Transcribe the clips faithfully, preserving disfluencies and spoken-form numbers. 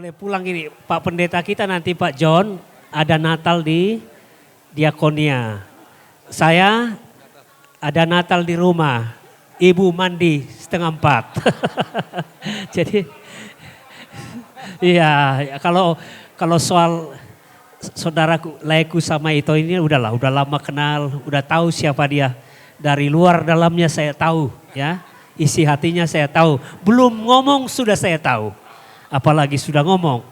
Saya pulang gini, Pak Pendeta kita nanti, Pak John, ada Natal di diakonia. Saya ada Natal di rumah, ibu mandi setengah empat. Jadi, iya, ya, kalau, kalau soal saudaraku, Laeku sama Ito ini udahlah, udah lama kenal, udah tahu siapa dia. Dari luar dalamnya saya tahu, ya. Isi hatinya saya tahu. Belum ngomong sudah saya tahu. Apalagi sudah ngomong.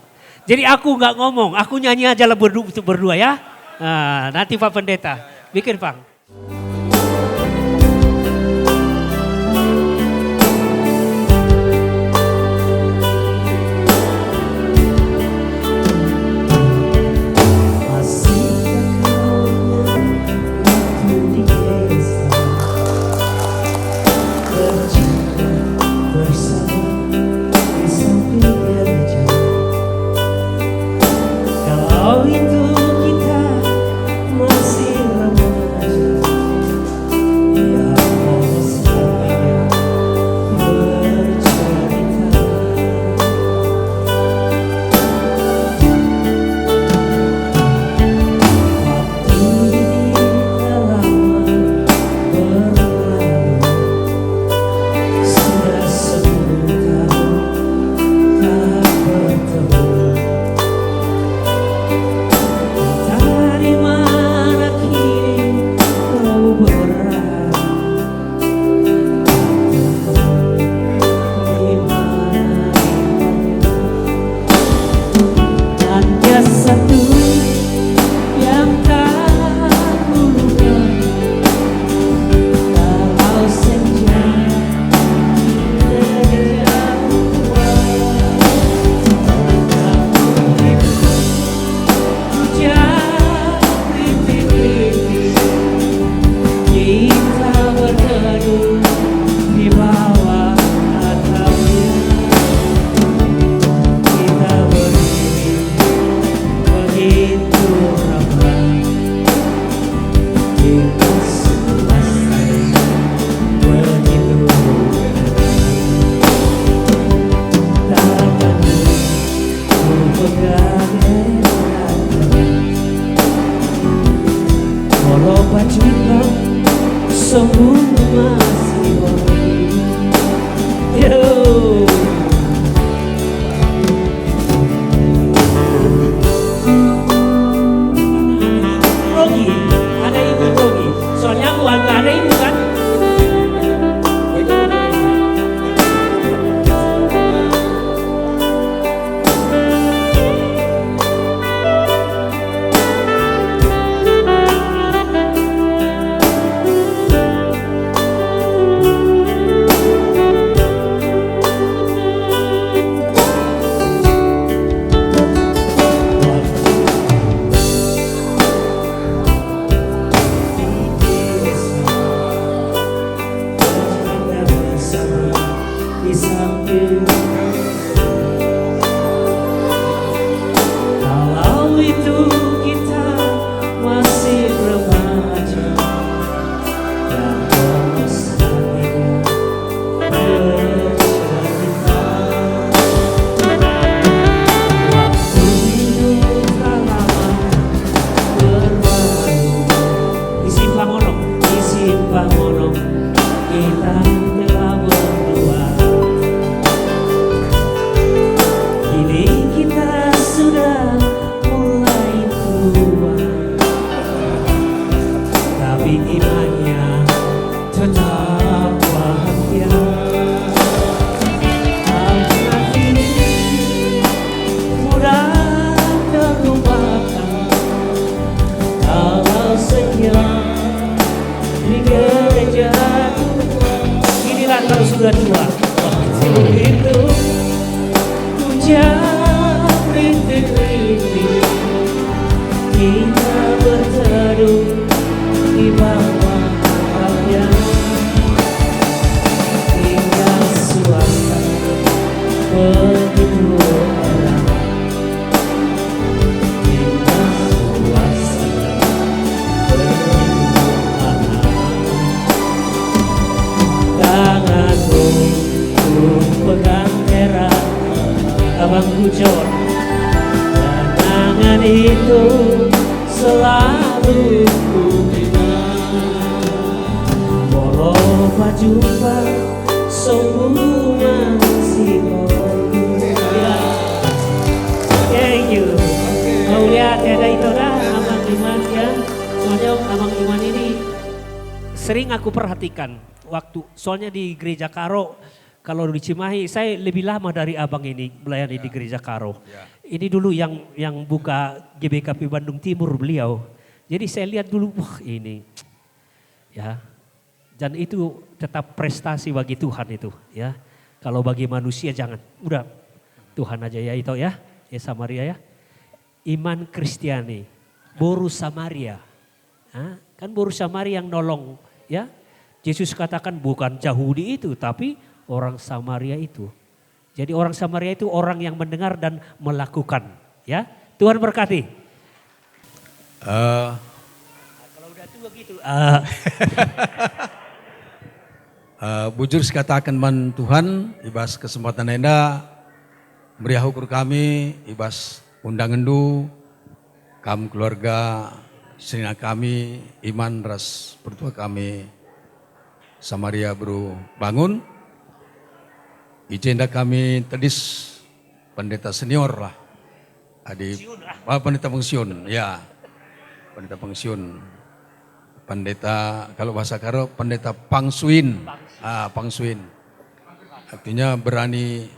Jadi aku nggak ngomong, aku nyanyi aja lah berdu-, berdua ya. Nah, nanti Pak Pendeta. Bikin, Pak. Inilah kalau sudah tua. Waktu itu ku rintik-rintik, kita berteduh di bawah atapnya. Indah suasana begitu enak. Tanganmu ku pegang erat, abangku John. Itu selalu ku terima. Walau pajumpa sungguh masih. Ya. Thank you. Kau lihat ya, dah itu dah, Abang Iman ya. Soalnya Abang Iman ini sering aku perhatikan waktu, soalnya di gereja Karo, kalau di Cimahi, saya lebih lama dari abang ini melayani di gereja Karo. Ya. Ini dulu yang, yang buka G B K P Bandung Timur beliau. Jadi saya lihat dulu, wah, ini, ya. Dan itu tetap prestasi bagi Tuhan itu, ya. Kalau bagi manusia jangan. Udah, Tuhan aja ya itu ya, ya Samaria ya. Iman Kristiani, boru Samaria. Ha? Kan boru Samaria yang nolong, ya. Yesus katakan bukan Jahudi itu, tapi orang Samaria itu. Jadi orang Samaria itu orang yang mendengar dan melakukan, ya. Tuhan berkati. Eh, Kalau udah tua gitu, eh. Eh, bujur sikataken man Tuhan, i bas kesempatan enda, meriah ukur kami i bas undangenndu, kam keluarga senina kami, Iman ras pertua kami, Samaria Beru Bangun. I jenda kami tedis pendeta senior lah. Adi, pensiun lah. Ah, pendeta pensiun, ya. Pendeta pensiun. Pendeta, kalau bahasa Karo, pendeta pangsuin. Pangsuin. Ah, pangsuin. Artinya berani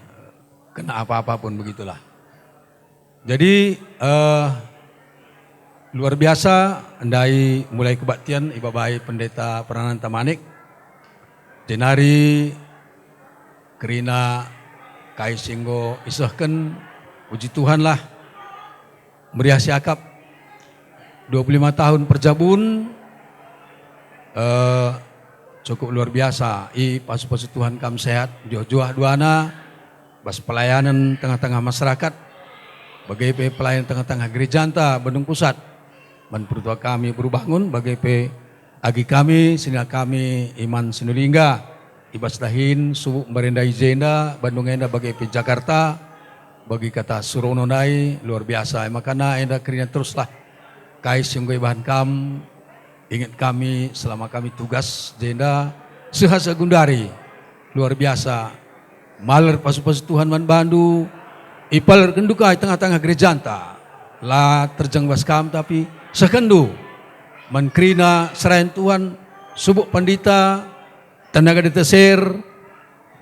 kena apa-apa pun begitulah. Jadi, eh, luar biasa, ndai mulai kebaktian ibabai pendeta peranan Tamanik. Jenari kerina kai si enggo isehken, puji Tuhan lah, meriah siakap dua puluh lima tahun perjabun, eh, cukup luar biasa. I pasu-pasu Tuhan kam sehat, juah-juah duana, bas pelayanan tengah-tengah masyarakat, bage pe pelayanan tengah-tengah gerejanta Bandung Pusat, man pertua kami Beru Bangun, bage pe agi kami, senina kami Iman Sinulingga, i bas dahin subuk mbarenda i jenda, Bandung enda bage pe Jakarta, bagi kata Surono ndai luar biasa. E makana enda kerina teruslah kai si enggo ibahan kam, inget kami selama kami tugas jenda, seh asa gundari luar biasa. Maler pasu-pasu Tuhan man bandu, ipalerkenndu ka i tengah-tengah gerejanta. La terjeng bas kam, tapi sehkenndu man kerina serayan Tuhan, subuk pandita, tenaga diteser,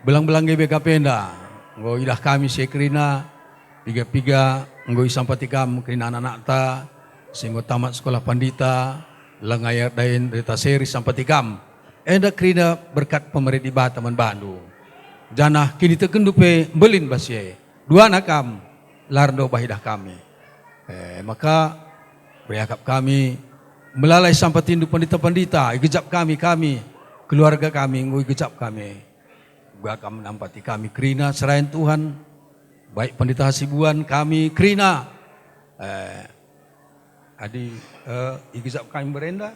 belang-belang G B K P enda. Enggo idah kami si kerina, piga-piga enggo isampati kam kerina anak-anakta, si enggo tamat sekolah pandita, langa ia dain diteser isampati kam. Enda kerina berkat pemere Dibata man bandu. Janah kinitekenndu pe mbelin bas si e. Duana kam, la erndobah idah kami. E maka, beriakap kami, melala isampatindu pandita-pandita, igejap kami, kami, keluarga kami, enggo igejap kami. Uga kam nampati kami kerina serayan Tuhan, baik Pandita Hasibuan kami kerina. Eh, adi, eh, igejap kami mbarenda.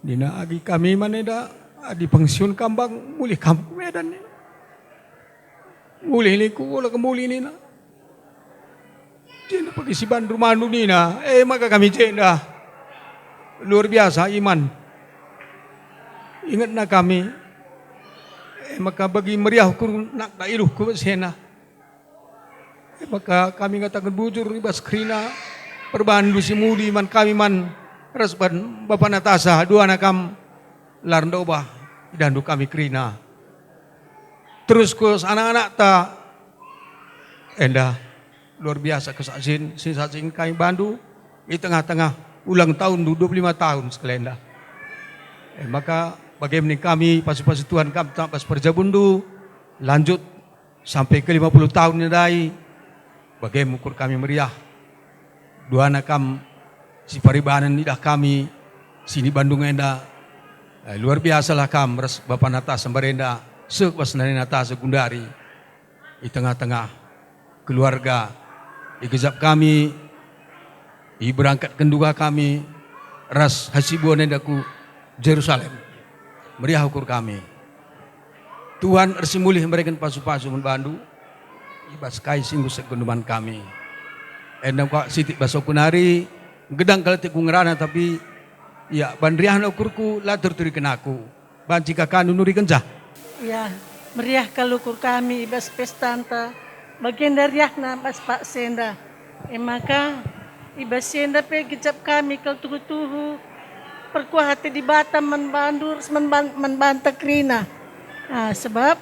Nina agi kami man enda, adi pensiun kam bang, mulih kam ku Medan nina. Mulih ningku, ola kembuli nina. Jenda pagi si bandu mandu nina, e maka kami jenda. Luar biasa Iman. Ingetna kami. E maka bagi meriah ukur nakta iluhku sena. E maka kami ngataken bujur i bas kerina perbandu si mudi man kami man ras ban Bapa Natasa, duana kam la erndobah idahndu kami kerina. Terus ku anak-anakta enda luar biasa kesaksin, si saksin kami bandu i tengah-tengah ulang tahunndu dua puluh lima tahun sekalenda. E maka bage me kami pasu-pasu Tuhan kam tebas perjabunndu, lanjut sampai ke lima puluh tahun ndai, bage me ukur kami meriah. Duana kam si paribanen idah kami, sini Bandung enda. Eh, luar biasalah kam ras Bapa Natasa mbarenda, seh bas nari Natasa gundari. I tengah-tengah keluarga, igejap kami, iberangkatken duga kami, ras Hasibuan enda ku Jerusalem. Meriah ukur kami. Tuhan ersimulih mereken pasu-pasu man bandu, i bas kai si enggo isehkenndu man kami. Enda kuakap sitik bas aku nari, gedang kal ateku ngerana, tapi, ya, ban riahna ukurku la terturiken aku. Banci ka ka nunuriken jah. Ya, meriah kal ukur kami i bas pestanta, bagenda riahna bas paksa enda. E maka, i bas si enda pe gejap kami kal tuhu-tuhu perkuah ate Dibata man bandu ras man ban-, man banta kerina. Ah, sebab,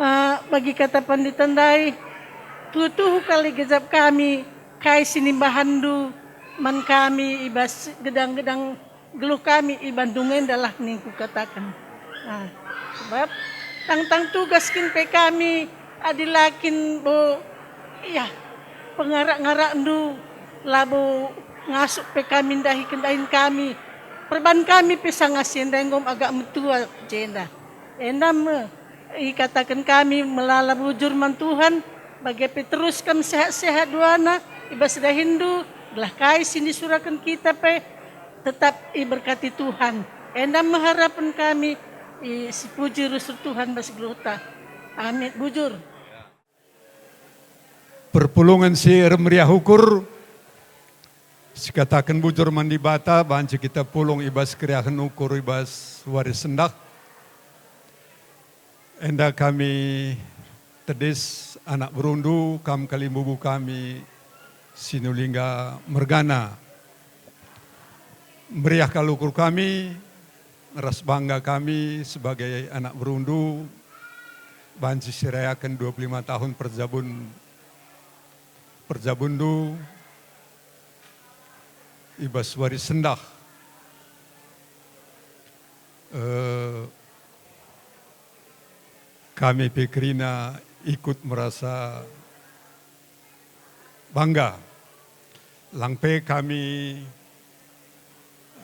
ah, bagi kata pandita ndai, tuhu-tuhu kal igejap kami kai si nimbahanndu man kami i bas gedang-gedang geluh kami i Bandung enda lah ningku kataken. Ah, sebab tangtang tugas kin pe kami adi la kin bo, ya, pengarak-ngarakndu labo ngasup pe kami ndahiken dahin kami. Perban kami pe sanga si enda enggo agak metua jenda. Enda me ikataken kami melala bujur man Tuhan, bage pe terus kam sehat-sehat duana i bas dahinndu, gelah kai si nisuraken kita pe tetap iberkati Tuhan. Enda me harapen kami, i, sipuji rusur Tuhan bas geluhta. Amin. Bujur. Perpulungen si ermeriah ukur, sikataken bujur man Dibata, banci kita pulung i bas keriahen ukur i bas wari sendah. Enda kami tedis anak berundu, kam kalimbubu kami Sinulingga mergana. Meriah kal ukur kami, ras bangga kami sebagai anak berundu, banci sirayaken dua puluh lima tahun perjabun, perjabunndu i bas wari sendah. Eh, kami pe kerina ikut merasa bangga. Lang pe kami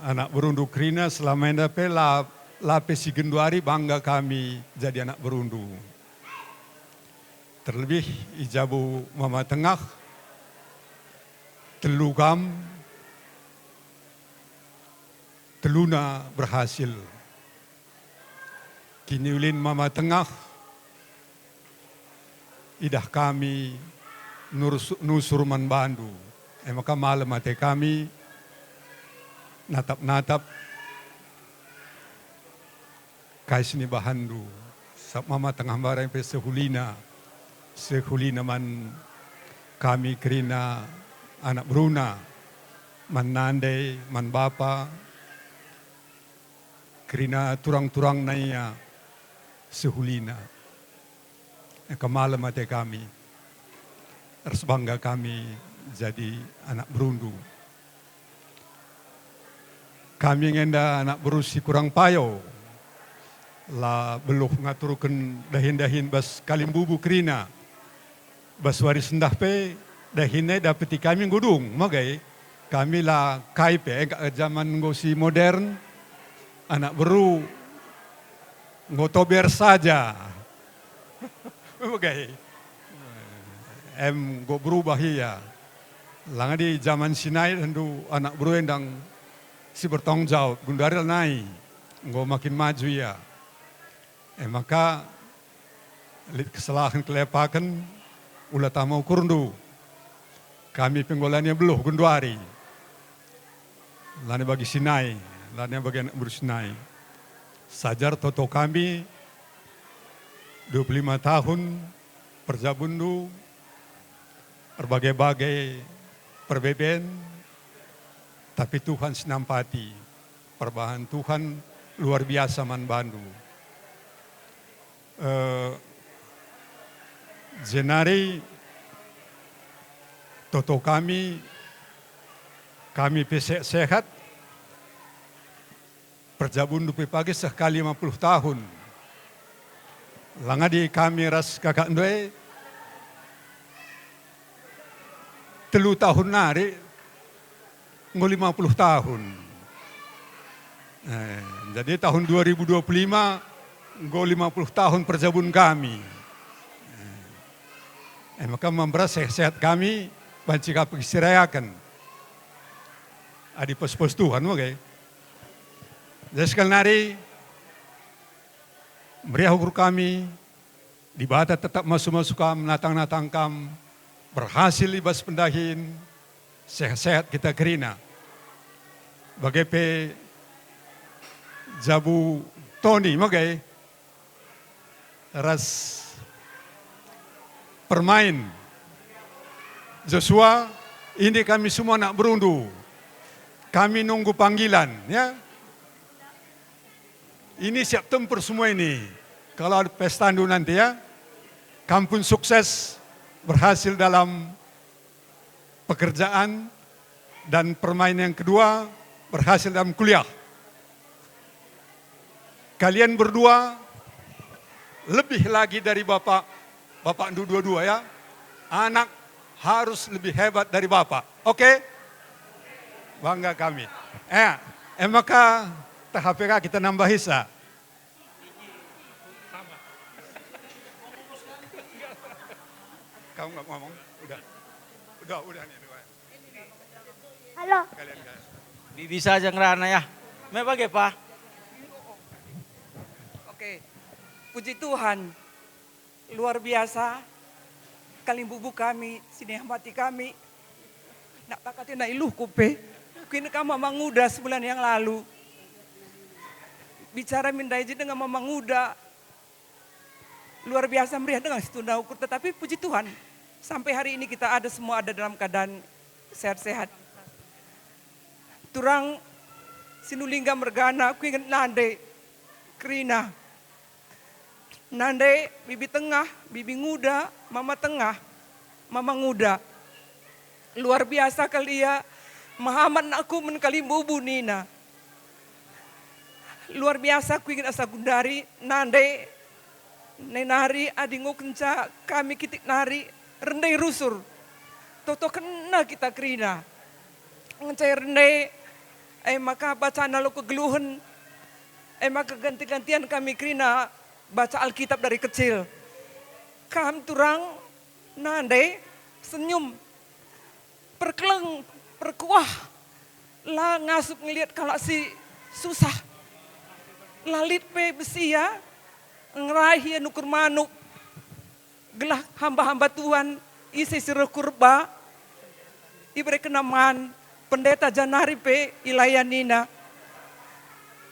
anak berundu kerina selama enda pe la, la pe si genduari bangga kami jadi anak berundu. Terlebih i jabu Mama Tengah, telu kam, teluna berhasil. Kiniulin Mama Tengah, idah kami nursu-, nusur man bandu. E maka malem ate kami natap-natap kai si nibahanndu. Sabap Mama Tengah mbarang pe sehulina, sehulina man kami kerina anak beruna, man nande, man bapa, kerina turang-turangna ia sehulina. Engka malem ate kami, ras bangga kami jadi anak berundu. Kami nge enda anak beru si kurang payo, la beluh ngaturken dahin-dahin bas kalimbubu kerina. Bas wari sendah pe dahin e dapeti kami enggo dung, mage. Kami la kai pe, engka jaman enggo si modern, anak beru enggo tober saja. Mage. Em enggo berubah ia. Lang adi jaman si nai tentu anak beru e ndang si bertanggung jawab, genduari lanai. Enggo makin maju ia. E maka, lit kesalahen kelepaken, ula tama ukurndu. Kami pe enggo lanai beluh genduari. Lanai bagi si nai, lanai bagi anak beru si nai. Sajar toto kami dua puluh lima tahun perjabunndu, erbage-bage perbeben, tapi Tuhan si nampati. Perbahan Tuhan luar biasa man bandu. Eh, jenari toto kami, kami pe se-, sehat, perjabunndu pe pagi seh ka lima puluh tahun. Lang adi kami ras kakakndu e, telu tahun nari enggo lima puluh tahun. Eh, jadi tahun dua ribu dua puluh lima enggo lima puluh tahun perjabun kami. Eh, maka mambera sehat-sehat kami banci ka pagi sirayaken. Adi pos-pos Tuhan, oke. Jadi sekali nari, meriah ukur kami, Dibata tetap masu-masu kam, natang-natang kam, berhasil i bas pendahin, sehat-sehat kita kerina. Bage pe jabu Toni, megai, ras permain Joshua, ini kami semua anak berundu. Kami nunggu panggilan, ya. Ini siap tempur semua ini. Kalau ada pestandu nanti, ya, kam pun sukses, berhasil dalam pekerjaan, dan permain yang kedua, berhasil dalam kuliah. Kalian berdua lebih lagi dari bapak, bapakndu dua-dua, ya. Anak harus lebih hebat dari bapak. Oke? Bangga kami. Eh, eh maka tah H P K kita nambah hisa. Kamu nggak ngomong? Udah. Udah, udah nih, dua. Halo. Kalian, kalian. Bi-, bisa aja ngerana ya. Me bage, Pa? Oke. Puji Tuhan. Luar biasa. Kalimbubu kami, si nehmati kami. Nak takati nak iluhku pe. Kuinget kam Mama Nguda sebulan yang lalu. Bicara min ndai je dengan Mama Nguda. Luar biasa meriah dengan situhuna ukur, tetapi puji Tuhan, sampai hari ini kita ada, semua ada dalam keadaan sehat-sehat. Turang Sinulingga mergana, kuinget nande kerina. Nande bibi tengah, bibi nguda, mama tengah, mama nguda. Luar biasa kal ia, mehamat nakku men kalimbubu nina. Luar biasa kuinget asa gundari, nande, nai nari adi enggo kenca kami kitik nari, rende rusur. Totokenna kita kerina. Ngenca rende, e maka bacana lo kegeluhen, e maka ganti-gantian kami kerina baca Alkitab dari kecil. Kam turang, nande, senyum, perkeleng, perkuah, la ngasup ngeliat kalak si susah. La lit pe bas ia, ngeraih ia nukur manuk. Gelah hamba-hamba Tuhan, ise si reh ku reba, iberekenna man, pendeta janari pe ilayanina.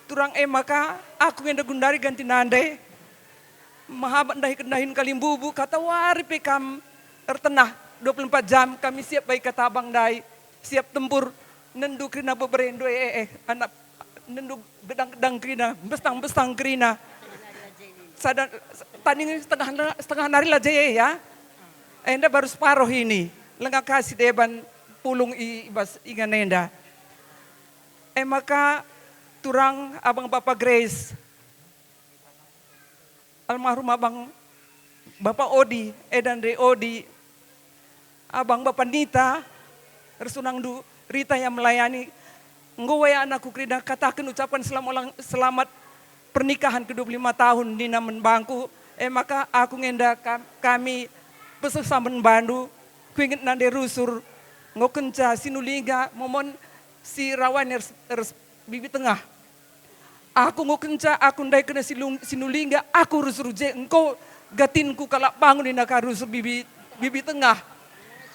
Turang e maka, aku nge enda gundari ganti nande, mehamat ndahi kendahin kalimbubu, katawari pe kam ertenah, dua puluh empat jam kami siap bai katabang ndai, siap tempur, nendu kerina beberendu, eh, eh, eh, anak nendu gedang-gedang kerina, bestang-bestang kerina. Sada tanding setengah, setengah nari la je, ya. Enda baru separoh ini, langa ka si deban pulung i bas ingan enda. E maka turang abang bapa Grace, almarhum abang bapa Odi, Edan Re Odi, abang bapa Nita, ersunangndu Rita yang melayani, enggo waya anakku kerina kataken ucapkan selamat ulang, selamat pernikahan ke dua puluh lima tahun nina man bangku, e maka aku ngenda kam-, kami peseh samen bandu, kuinget nande rusur, enggo kenca Sinulingga, momon si rawan ers, ers bibi tengah. Aku enggo kenca aku ndai kena silung, Sinulingga, aku rusur je engko gatinku kalak bangun nina ka rusur bibi, bibi tengah.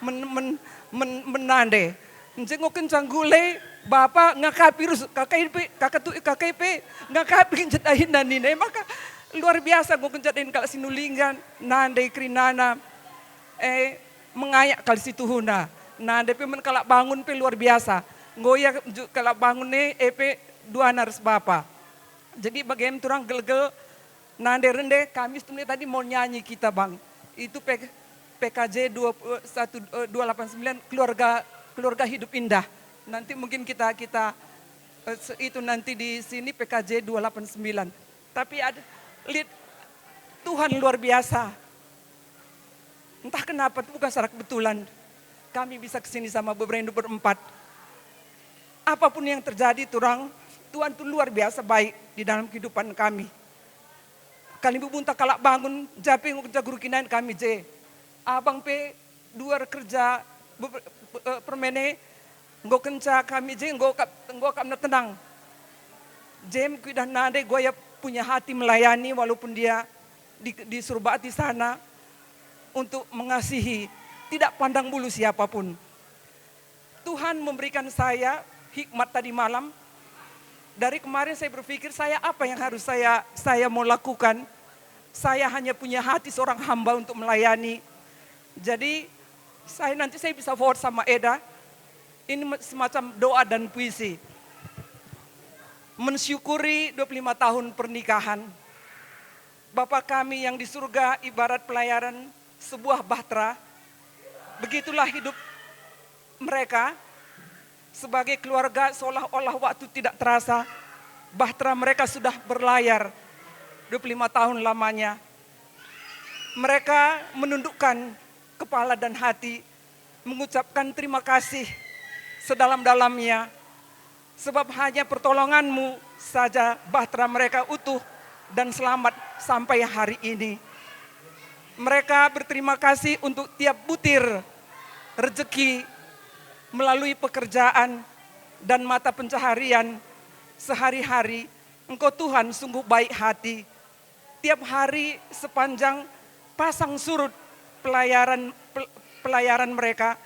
Men, men, men, men nande. Nje enggo kenca nggule, bapa ngakapi rusur, kakai pe, kaka tu, kakai pe, ngakapi nje dahinna nina. E maka luar biasa enggo kenca dahin kalak Sinulingga, nande kerinana. Eh, mengayak kal situhuna. Nande pe men kalak bangun pe luar biasa. Enggo ia ju-, kalak bangun e, e pe duana ras bapa. Jadi bagem turang gelgel nande rende, Kamis tu tadi mau nyanyi kita, Bang. Itu P-, P K J dua puluh satu, eh, dua delapan sembilan, keluarga, keluarga hidup indah. Nanti mungkin kita, kita, eh, se-, itu nanti di sini P K J dua delapan sembilan. Tapi ada, lit, Tuhan luar biasa. Entah kenapa, bukan secara kebetulan kami bisa ke sini sama beberendu berempat. Apapun yang terjadi, turang, Tuhan tu luar biasa baik di dalam kehidupan kami. Kami bebunta kalak bangun, jape nggo kerja guru kinain kami je. Abang pe dua kerja be-, be-, eh, permene, enggo kenca kami je, enggo kap-, enggo akapna tenang. Jem kuidah nande Guaya punya hati melayani walaupun dia di, di Surbati sana untuk mengasihi, tidak pandang bulu siapapun. Tuhan memberikan saya hikmat tadi malam. Dari kemarin saya berpikir, saya apa yang harus saya saya mau lakukan? Saya hanya punya hati seorang hamba untuk melayani. Jadi saya nanti saya bisa forward sama Eda. Ini me- semacam doa dan puisi. Mensyukuri dua puluh lima tahun pernikahan. Bapa kami yang di surga ibarat pelayaran sebuah bahtera. Begitulah hidup mereka sebagai keluarga, seolah-olah waktu tidak terasa. Bahtera mereka sudah berlayar dua puluh lima tahun lamanya. Mereka menundukkan kepala dan hati, mengucapkan terima kasih sedalam-dalamnya, sebab hanya pertolonganmu saja bahtera mereka utuh dan selamat sampai hari ini. Mereka berterima kasih untuk tiap butir rejeki melalui pekerjaan dan mata pencaharian sehari-hari. Engkau Tuhan sungguh baik hati. Tiap hari sepanjang pasang surut pelayaran pel- pelayaran mereka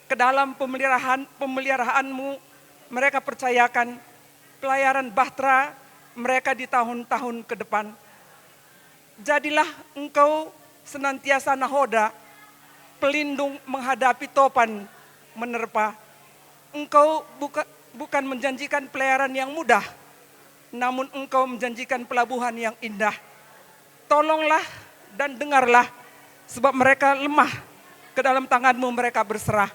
ke dalam pemeliharaan pemeliharaan-Mu, mereka percayakan pelayaran bahtera mereka di tahun-tahun ke depan. Jadilah Engkau senantiasa nahoda, pelindung menghadapi topan menerpa. Engkau buka, bukan menjanjikan pelayaran yang mudah, namun Engkau menjanjikan pelabuhan yang indah. Tolonglah dan dengarlah, sebab mereka lemah, ke dalam tangan-Mu mereka berserah.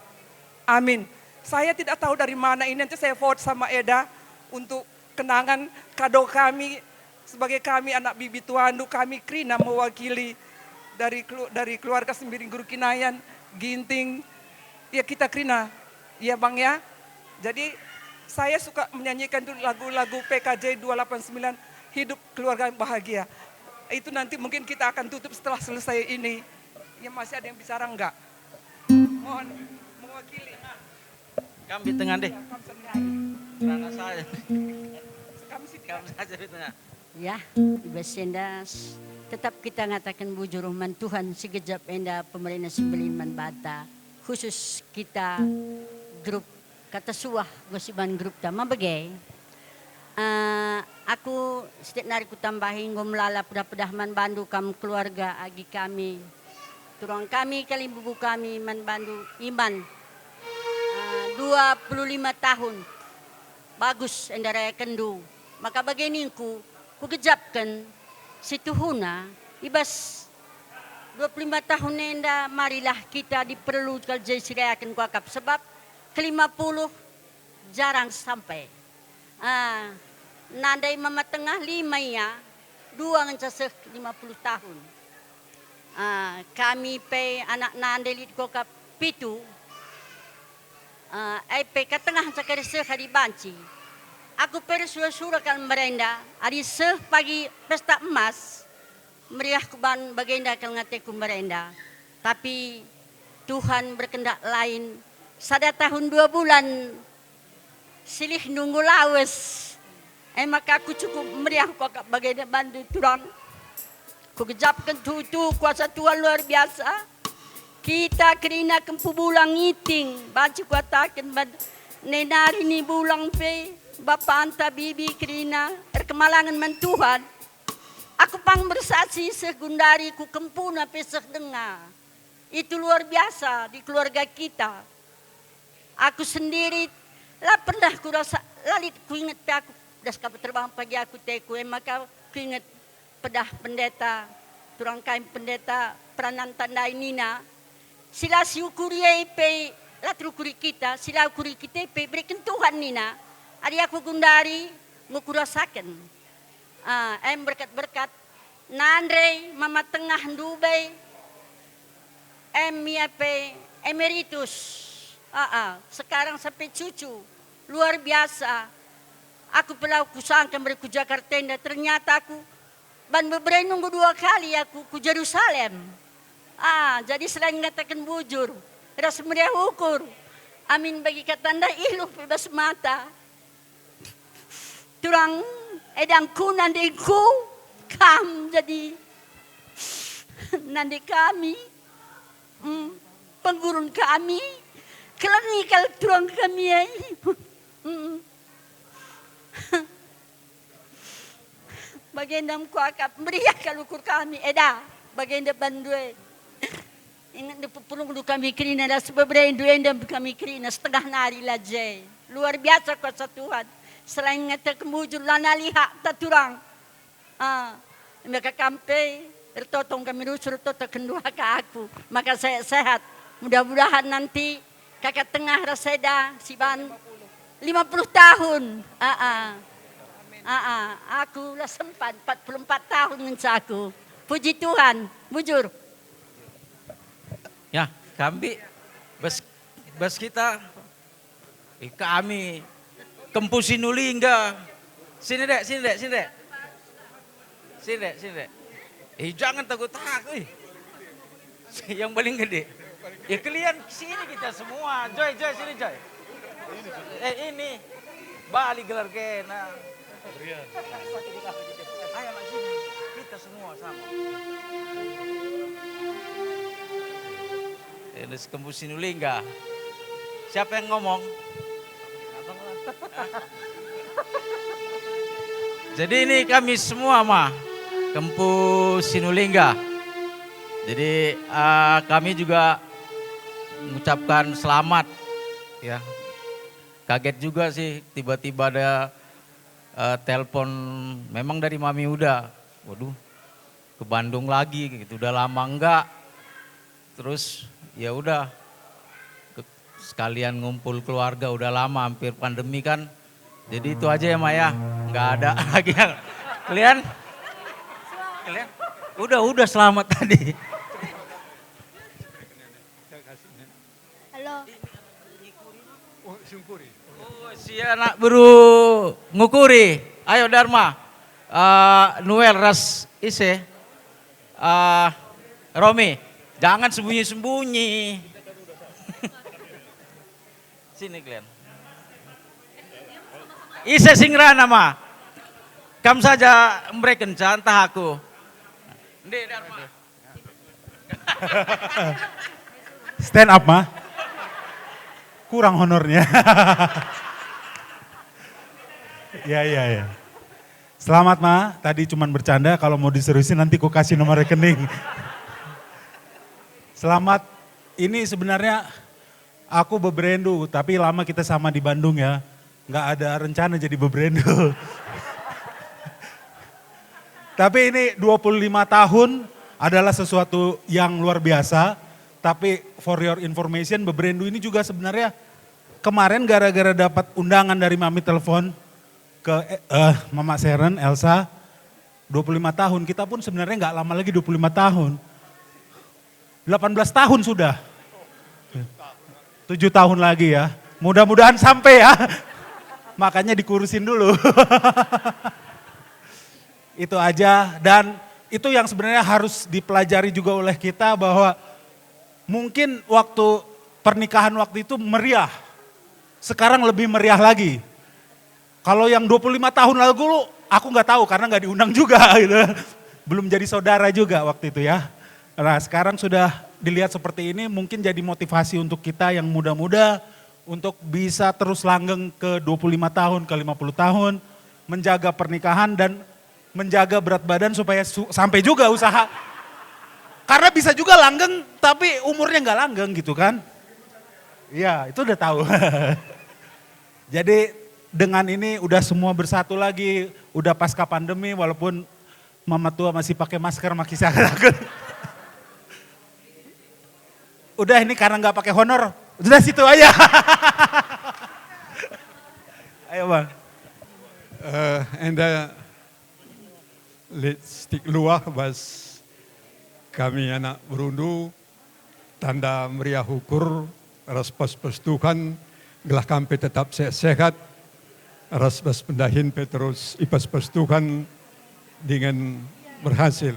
Amin. Saya tidak tahu dari mana ini, nanti saya forward sama Eda untuk kenangan kado kami sebagai kami anak bibi tuandu, kami kerina mewakili dari kelu- dari keluarga Sembiring Guru Kinayan, Ginting, ya kita kerina, ya Bang ya. Jadi saya suka menyanyikan dulu lagu-lagu P K J dua delapan sembilan, Hidup Keluarga Bahagia. Itu nanti mungkin kita akan tutup setelah selesai ini. Ya masih ada yang bicara enggak? Mohon mewakili. Kam di tengah deh. Kam sendiri. Kerana saya. Kam sendiri. Kam saja di tengah. Ya, i bas enda s- tetap kita ngataken bujur man Tuhan, si gejap enda pemerina si mbelin man banta, khusus kita grup Kata Suah, enggo siban grupta. Ma bage? Eh, aku sitik nari kutambahi, enggo melala pedah-pedah man bandu kam keluarga agi kami. Turang kami, kalimbubu kami man bandu Iman. Eh, dua puluh lima tahun. Bagus enda rayakenndu. Maka bage ningku, kugejapken situhuna i bas dua puluh lima tahun enda, marilah kita diperlu kal je sirayaken kuakap, sebab kelima puluh jarang sampai. Ah, nandai mama tengah lima ia, dua ngenca seh lima puluh tahun. Ah, kami pe anak nandai lit kuakap pitu. Ah, ai pe ka tengah ngenca kari seh adi banci. Aku pe ersura-sura kal merenda, adi seh pagi pesta emas, meriah kuban bagenda kal ngateku merenda. Tapi Tuhan berkendak lain. Sada tahun dua bulan silih nunggu lawes. E maka aku cukup meriah kuakap bagenda bandu turang. Kugejapken tuhu kuasa Tuhan luar biasa. Kita kerina kempu bulang ngiting, banci kuataken band-, nenari ni bulang pe, bapanta bibi kerina, erkemalangen man Tuhan. Aku pang bersaksi seh gundari ku kempuna pe seh denga. Itu luar biasa di keluarga kita. Aku sendiri la pernah kurasa, la lit kuinget pe aku, das kap terbang pagi aku teku, e maka kuinget pedah pendeta, turang kain pendeta peranan tandai nina, si la siukuri e pe la terukuri kita, si la ukuri kita e pe ibereken Tuhan nina, adi aku gundari enggo kurasaken. Ah, em berkat-berkat, nandai mama tengah ndube, em ia pe emeritus. Ah, ah, sekarang sampai cucu, luar biasa. Aku pe la kusangka meri ku Jakarta enda, ternyata aku ban bebere nunggu dua kali aku ku Jerusalem. Ah, jadi selain ngataken bujur, ras meriah ukur. Amin bagi kata ndai iluh pe bas mata. Turang Edangku, nandengku, kam jadi nande kami, mm, penggurun kami, kelengi kal turang kami, eh. Mm. Bagenda kuakap, meriah kal ukur kami, eda, bagenda bandu e. Inget ndu pepulungndu kami kerina, ras beberendu enda kami kerina, setengah nari la je. Luar biasa kuasa Tuhan. Selain ngataken bujur, lanai lihat ta turang. Ah, maka kam pe ertoto kami rusur, ertoto kenduhaka aku. Maka sehat-sehat. Mudah-mudahan nanti Kakak tengah ras eda si ban lima puluh tahun. Aa. Aa, aku la sempat, empat puluh empat tahun ngenca aku. Puji Tuhan, bujur. Ya, kami bas, bas kita, eh, kami Kempu Sinulingga. Sini, Dek, sini, Dek, sini, Dek. Sini, Dek, sini, Dek. Eh, jangan takut-takut, eh. Yang paling gede. Ya, kalian sini kita semua. Joy, Joy, sini, Joy. Eh, ini. Bali gelar kena. Ayo, Mak, sini. Kita semua sama. Ini si Kempu Sinulingga. Siapa yang ngomong? Jadi ini kami semua mah Kempu Sinulingga. Jadi, eh, kami juga mengucapkan selamat, ya. Kaget juga sih, tiba-tiba ada, eh, telepon memang dari Mami Uda. Waduh, ke Bandung lagi gitu, udah lama enggak. Terus ya udah, ke-, sekalian ngumpul keluarga, udah lama hampir pandemi kan. Jadi itu aja ya, Mak, ya. Nggak ada lagi yang kalian, kalian udah, udah selamat tadi. Halo. Oh, Sungkuri. Oh, si anak beru Ngukuri. Ayo, Darma. Eh, Nuel ras ise? Eh, Romi. Jangan sembunyi-sembunyi. Sini kalian. Ise sing ngerana, Ma? Kam saja mereken, ntah aku. Nde, Darma. Stand up, mah. Kurang honornya. Ya, ya, ya. Selamat, Ma. Tadi cuman bercanda, kalau mau diseriusin nanti ku kasih nomor rekening. Selamat. Ini sebenarnya aku beberendu, tapi lama kita sama di Bandung, ya. Nggak ada rencana jadi beberendu. Tapi ini dua puluh lima tahun adalah sesuatu yang luar biasa. Tapi for your information, beberendu ini juga sebenarnya kemarin gara-gara dapat undangan dari Mami, telepon ke, eh, Mama Seren, Elsa, dua puluh lima tahun. Kita pun sebenarnya nggak lama lagi dua puluh lima tahun. Delapan belas tahun sudah. Tujuh tahun lagi, ya. Mudah-mudahan sampai, ya. Makanya dikurusin dulu. Itu aja. Dan itu yang sebenarnya harus dipelajari juga oleh kita, bahwa mungkin waktu pernikahan waktu itu meriah. Sekarang lebih meriah lagi. Kalau yang dua puluh lima tahun lalu dulu, aku nggak tahu karena nggak diundang juga gitu. Belum jadi saudara juga waktu itu, ya. Nah, sekarang sudah dilihat seperti ini, mungkin jadi motivasi untuk kita yang muda-muda untuk bisa terus langgeng ke dua puluh lima tahun, ke lima puluh tahun, menjaga pernikahan dan menjaga berat badan supaya su-, sampai juga usaha. Karena bisa juga langgeng, tapi umurnya nggak langgeng gitu kan. Iya, itu udah tahu. Jadi dengan ini udah semua bersatu lagi, udah pasca pandemi, walaupun Mama Tua masih pakai masker, makin sangat. Udah, ini karena nggak pakai honor, udah situ aja. Ayo, Bang. Eh, enda lit sitik luah bas kami anak berundu, tanda meriah ukur ras pes-pes Tuhan, gelah kam pe tetap sehat-sehat, ras bas pendahin pe terus ipes-pes Tuhan dingen berhasil.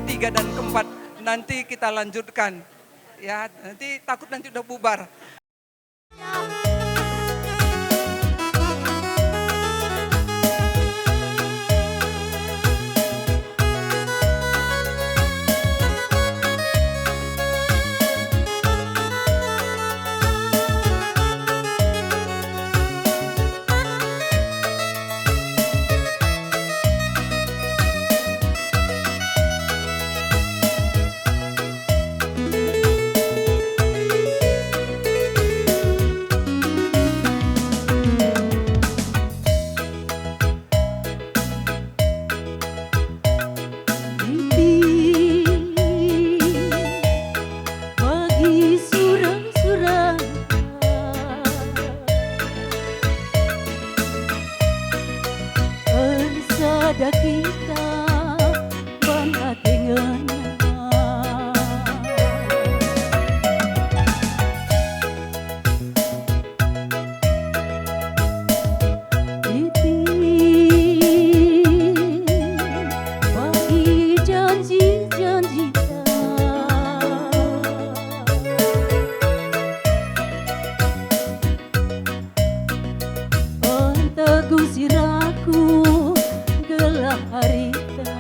ketiga dan keempat. Nanti kita lanjutkan. Ya, nanti takut nanti udah bubar. Bagi surang-surang ersada kita bana denganna. Bagi janji-janjita. Entegu siraku gelah harita.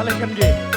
Lehken nge.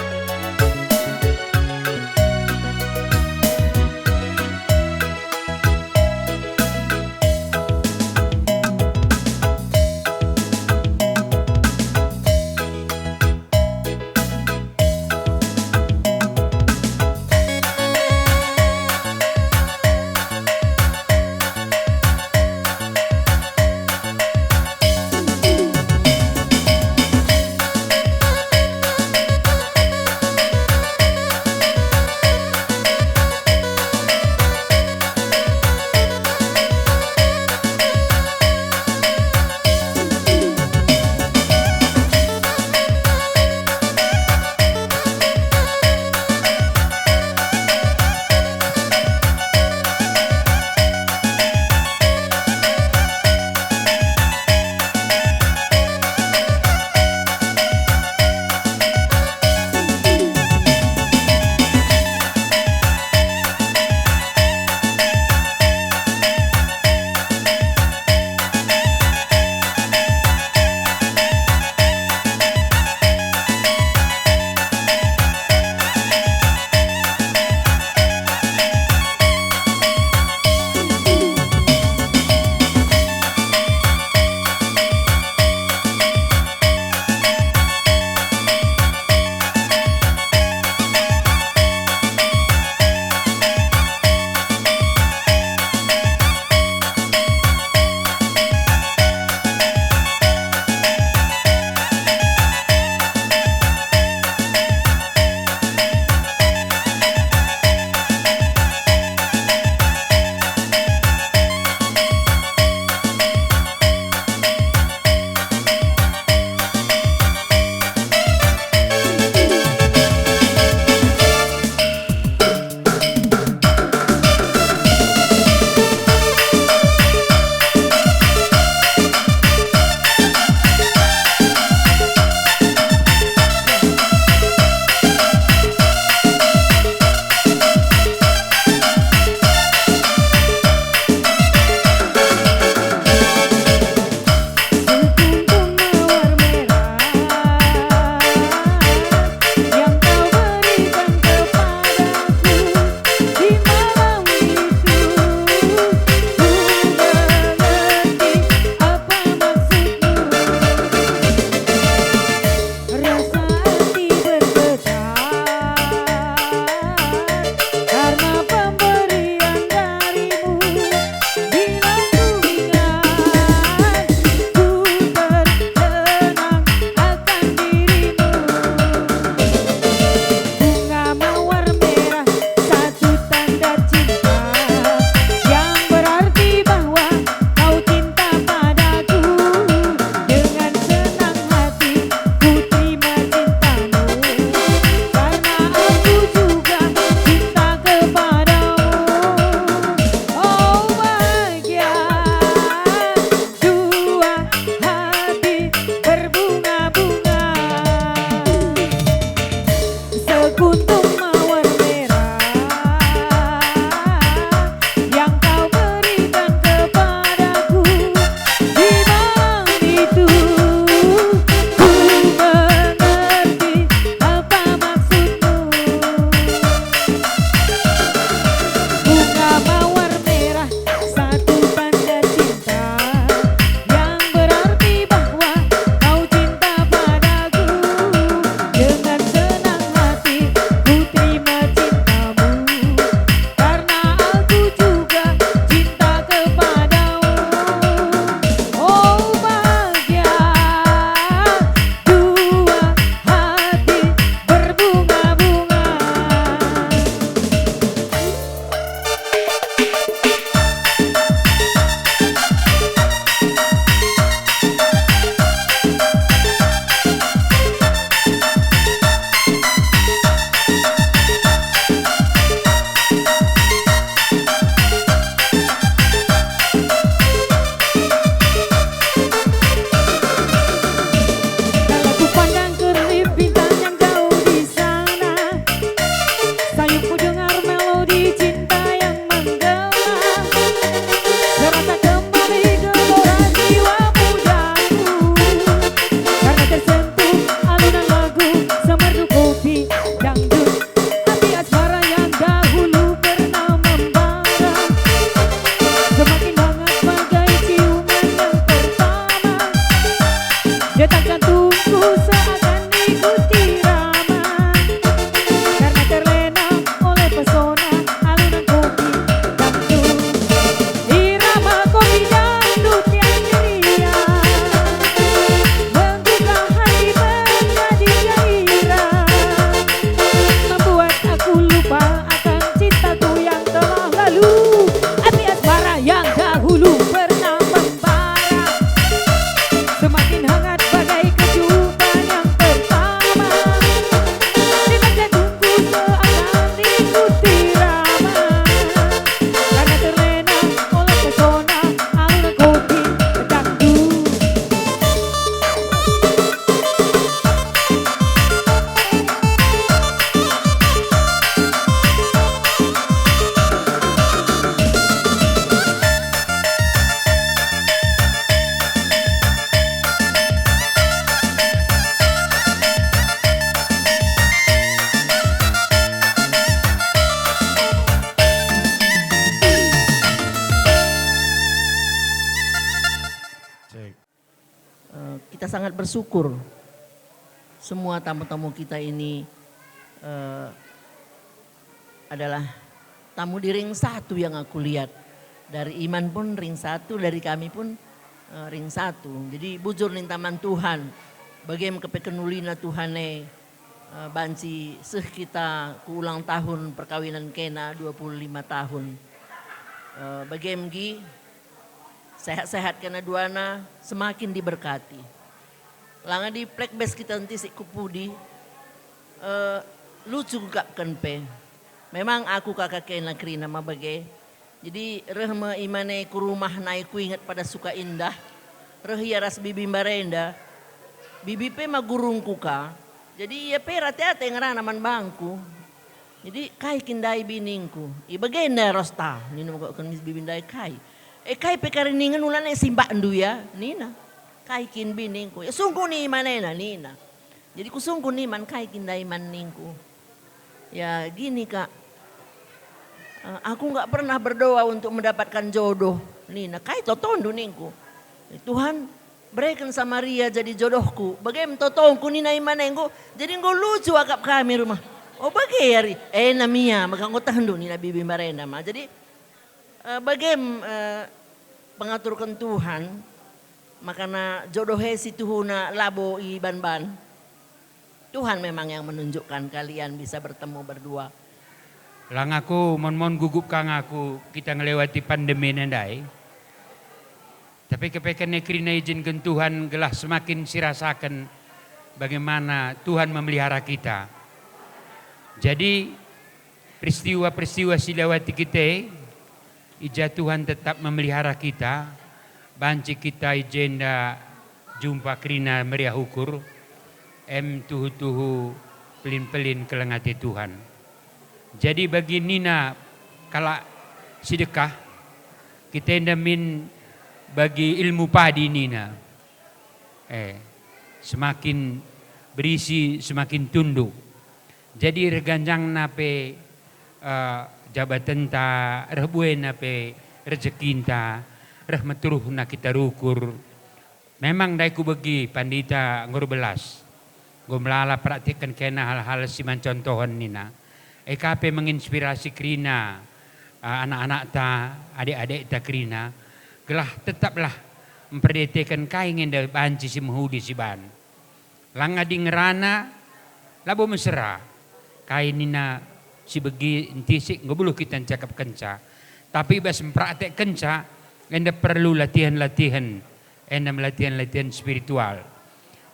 Sangat bersyukur semua tamu-tamu kita ini, eh, adalah tamu di ring satu yang aku lihat. Dari Iman pun ring satu, dari kami pun, eh, ring satu. Jadi bujur ninta man Tuhan, bagem kepeken ulina Tuhan e, eh, banci seh kita ku ulang tahun perkawinan kena dua puluh lima tahun. Eh, bagem gi, sehat-sehat kena duana, semakin diberkati. Langa di plek bes kita enti si ku pudi, eh, lucu gugapken pe. Memang aku kaka kena kerina ma bage. Jadi reh me Iman e ku rumah nai kuinget pada suka indah. Reh ia ras Bibi Mbarenda. Bibi pe ma gurungku ka. Jadi ia pe rate-ate ngerana man bangku. Jadi, "Kai kin ndai bi," ningku. "I bagenda ros ta," nina megoken Bibi ndai, "Kai? E, kai pe kari ningen ulana e simbakndu ia," nina. "Kai kin bi," ningku. "Ya sungkun Iman ena," nina. Jadi kusungkun Iman, "Kai kin ndai Man," ningku. "Ya gini, Kak, eh, aku nggak pernah berdoa untuk mendapatkan jodoh," nina. "Kai totondu?" ningku. "Eh, Tuhan, bereken Samaria jadi jodohku." "Bage me totongku," nina Iman e, enggo. Jadi enggo lucu akap kami rumah. "Oh, bage ari. Ena mia, maka enggo tehndu," nina Bibi Mbarenda ma. Jadi, eh, bage me, eh, pengaturken Tuhan, makana jodoh e situhuna labo iban-ban. Tuhan memang yang menunjukkan kalian bisa bertemu berdua. Lang aku mon-mon gugup ka ngaku kita ngelewati pandemi ndai. Tapi kepeken e kerina ijinken Tuhan gelah semakin sirasaken bagaimana Tuhan memelihara kita. Jadi, peristiwa-peristiwa si lewati kita, i ja Tuhan tetap memelihara kita, banci kita i jenda jumpa kerina meriah ukur, em tuhu-tuhu pelin-pelin keleng ate Tuhan. Jadi bagi nina kalak si dekah, kita enda min bagi ilmu padi nina. Eh, semakin berisi, semakin tunduk. Jadi reh ganjangna pe, eh, jabatenta, reh buena pe rejekinta, reh meteruhna kita rukur. Memang ndai kubegi pandita enggo erbelas, enggo melala praktikken kena hal-hal si man contohen nina. E ka pe menginspirasi kerina, eh, anak-anakta, adik-adikta kerina, gelah tetaplah mperdeteken kai nge enda banci si mehuli si ban. Lang adi ngerana, labo mesera. Kai nina si begi ntisik enggo beluh kita ncakapkenca. Tapi bas mpraktekkenca, enda perlu latihan-latihan, enda me latihan-latihan spiritual.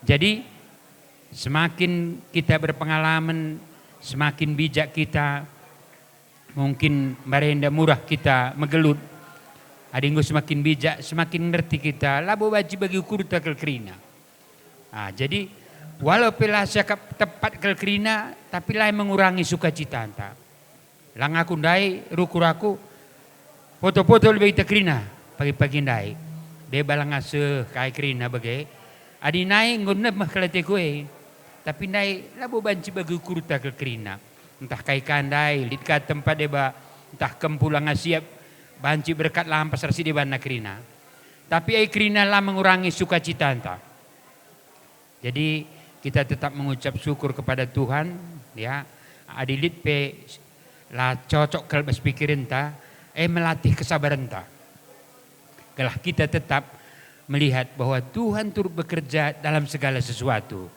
Jadi, semakin kita berpengalaman, semakin bijak kita, mungkin mbarenda murah kita megelut. Adi enggo semakin bijak, semakin ngerti kita, labo banci bagi ukurta kal kerina. Ah, jadi, walau pe la siakap tepat kal kerina, tapi la mengurangi sukacitanta. Lang aku ndai, rukur aku, poto-poto lebe kita kerina pagi-pagi ndai. Deba langa seh kai kerina bage. Adi nai enggo neh meh kal ateku e. Tapi ndai labo banci bagi ukurta kal kerina. Ntah kai ka ndai, lit ka tempat deba, ntah kempu langa siap, banci berkat lampas ras si debanna kerina. Tapi ai kerina la mengurangi sukacitanta. Jadi, kita tetap mengucap syukur kepada Tuhan, ya. Adi lit pe la cocok kal bas pikirenta, eh, melatih kesabarenta. Gelah kita tetap melihat bahwa Tuhan turut bekerja dalam segala sesuatu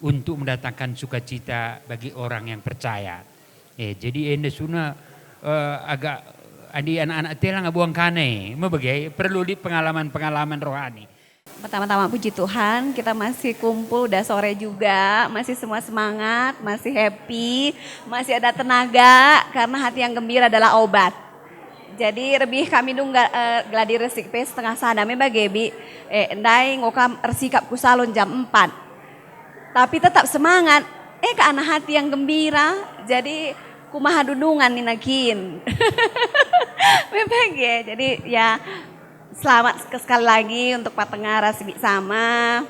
untuk mendatangkan sukacita bagi orang yang percaya. Eh, jadi enda suna, eh, agak adi anak-anak telang abuang kane, mebege perlu lit pengalaman-pengalaman rohani. Pertama-tama puji Tuhan, kita masih kumpul, udah sore juga, masih semua semangat, masih happy, masih ada tenaga, karena hati yang gembira adalah obat. Jadi lebih kami dungga, eh, gladi resik pe setengah sada me bage, Bi. Eh, ndai enggo kam ersikap ku salon jam empat. Tapi tetap semangat. Eh, ke anak hati yang gembira. Jadi kumaha dudungan nina kin. Me bage. Jadi ya, selamat sek-, sekali lagi untuk Pak Tengah ras Bik Sama.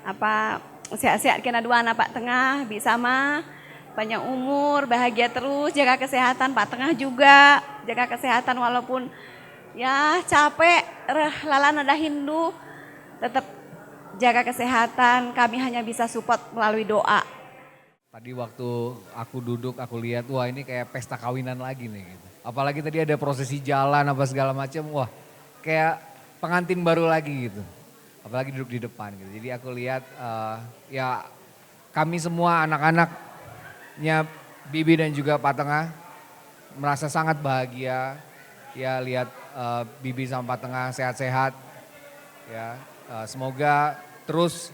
Apa, sehat-sehat kena duana Pak Tengah, Bik Sama. Panjang umur, bahagia terus, jaga kesehatan Pak Tengah juga. Jaga kesehatan walaupun, ya, capek, reh, lalana dahinndu. Tetap Jaga kesehatan, kami hanya bisa support melalui doa. Tadi waktu aku duduk, aku lihat, wah, ini kayak pesta kawinan lagi nih, gitu. Apalagi tadi ada prosesi jalan apa segala macam, wah, kayak pengantin baru lagi gitu. Apalagi duduk di depan gitu. Jadi aku lihat, eh, ya, kami semua anak-anaknya Bibi dan juga Patengah merasa sangat bahagia, ya, lihat, eh, Bibi sama Patengah sehat-sehat, ya. Eh, semoga terus,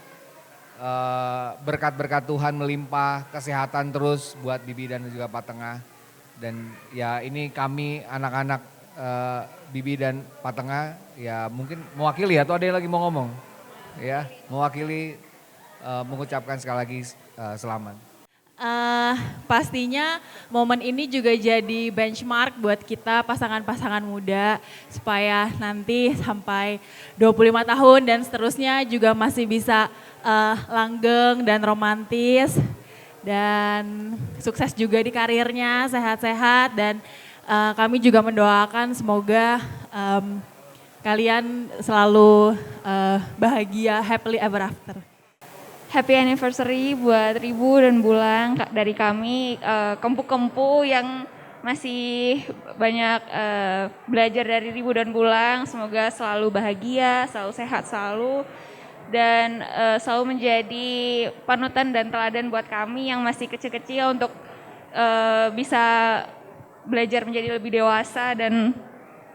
eh, berkat-berkat Tuhan melimpah, kesehatan terus buat Bibi dan juga Patengah. Dan ya, ini kami anak-anak, eh, Bibi dan Patengah, ya, mungkin mewakili atau ada yang lagi mau ngomong? Ya, mewakili, eh, mengucapkan sekali lagi, eh, selamat. Eh, pastinya momen ini juga jadi benchmark buat kita pasangan-pasangan muda, supaya nanti sampai dua puluh lima tahun dan seterusnya juga masih bisa, eh, langgeng dan romantis, dan sukses juga di karirnya, sehat-sehat, dan, eh, kami juga mendoakan semoga, em, kalian selalu, eh, bahagia, happily ever after. Happy anniversary buat Ribu dan Bulang ka-, dari kami, eh, kempu-kempu yang masih banyak, eh, belajar dari Ribu dan Bulang. Semoga selalu bahagia, selalu sehat selalu, dan, eh, selalu menjadi panutan dan teladan buat kami yang masih kecil-kecil untuk, eh, bisa belajar menjadi lebih dewasa dan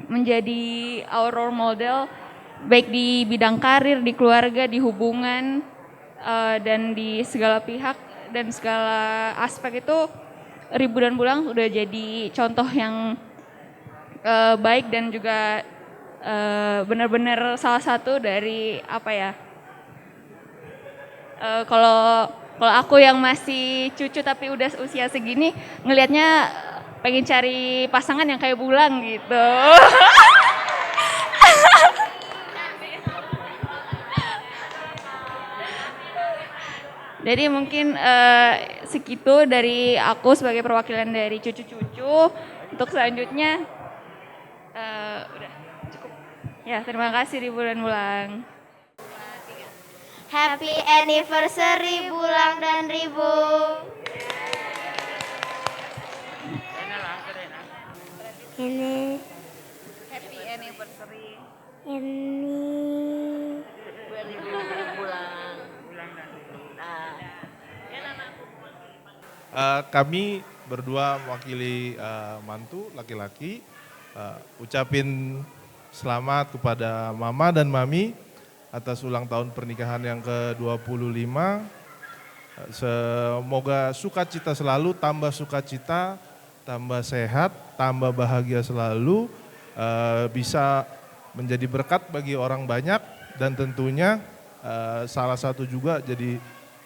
menjadi our role model, baik di bidang karir, di keluarga, di hubungan, eh, dan di segala pihak dan segala aspek itu Ribu dan Bulang udah jadi contoh yang, eh, baik dan juga, eh, benar-benar salah satu dari, apa ya, eh, kalau, kalau aku yang masih cucu tapi udah usia segini, ngelihatnya pengen cari pasangan yang kayak Bulang gitu. Jadi mungkin, eh, segitu dari aku sebagai perwakilan dari cucu-cucu. Untuk selanjutnya, eh, udah cukup. Ya, terima kasih Ribu dan Bulang. Happy anniversary Bulang dan Ribu. Ini Happy anniversary. Ini Bulang. Nah. Eh, kami berdua mewakili, eh, mantu laki-laki, eh, ucapin selamat kepada Mama dan Mami atas ulang tahun pernikahan yang kedua puluh lima. Eh, semoga sukacita selalu, tambah sukacita, tambah sehat, tambah bahagia selalu, eh, bisa menjadi berkat bagi orang banyak, dan tentunya, eh, salah satu juga jadi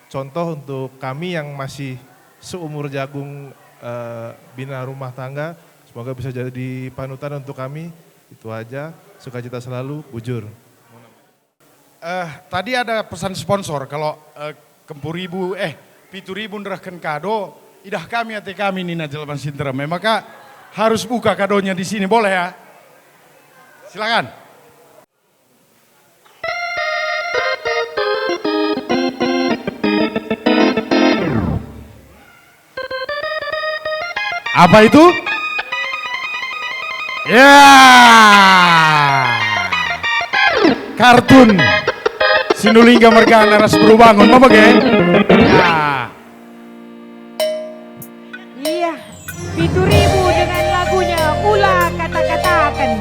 contoh untuk kami yang masih seumur jagung, eh, bina rumah tangga. Semoga bisa jadi panutan untuk kami. Itu aja. Sukacita selalu, bujur. Eh, tadi ada pesan sponsor, kalau, eh, kempu Ribu, eh, pitu Ribu nerehken kado, idah kami ate kami nina jelma si nterem. Eh, maka harus buka kadonya di sini, boleh ya? Silakan. Apa itu? Ya. Kartun Sinulingga mergana ras Beru Bangun, apa ge? Ya. Iya, pitu Ribu dengan lagunya Ula Kata-Kataken.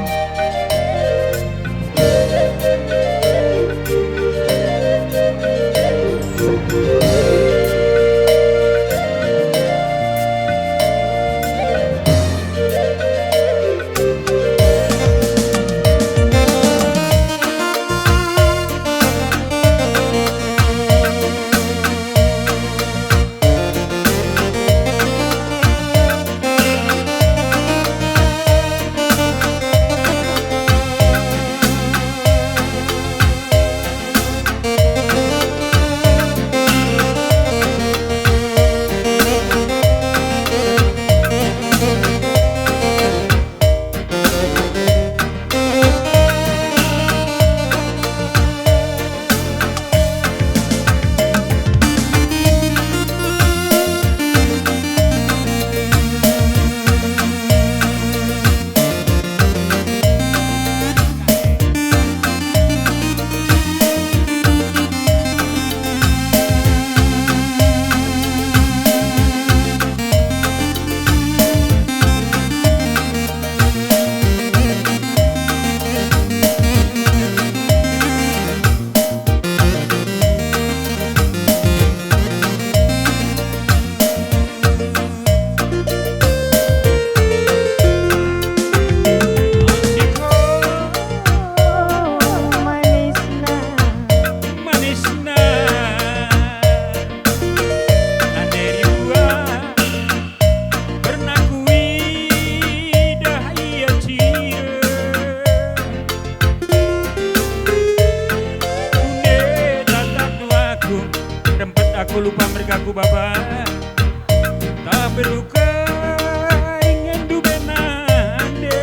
Rukai ngendu be nande.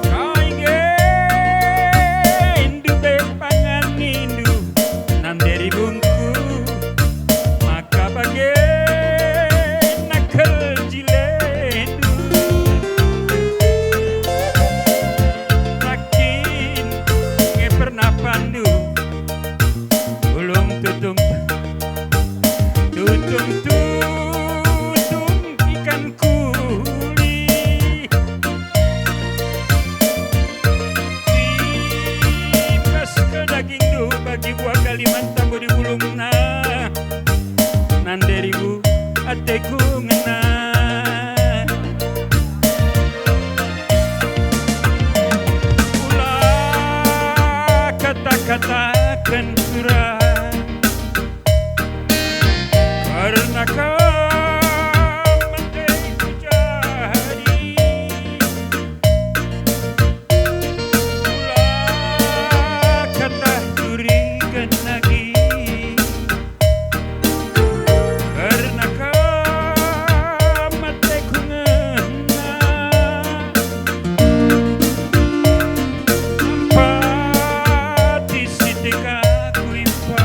Kai ngendu be pangan nindu, nande ribungku, maka bage nakel jilendu. Makin nge pernah pandu, ulung tutung, tutung, tutung ikan kuli. Ipas ke dagingndu bagi buah Kalimantan bo di ulungna. Nande ribu ateku ngena. Ula kata-kataken kurang, karena kam ateku jadi. Ula kata turiken lagi, karena kam ateku ngena. Ampati sitik aku impa.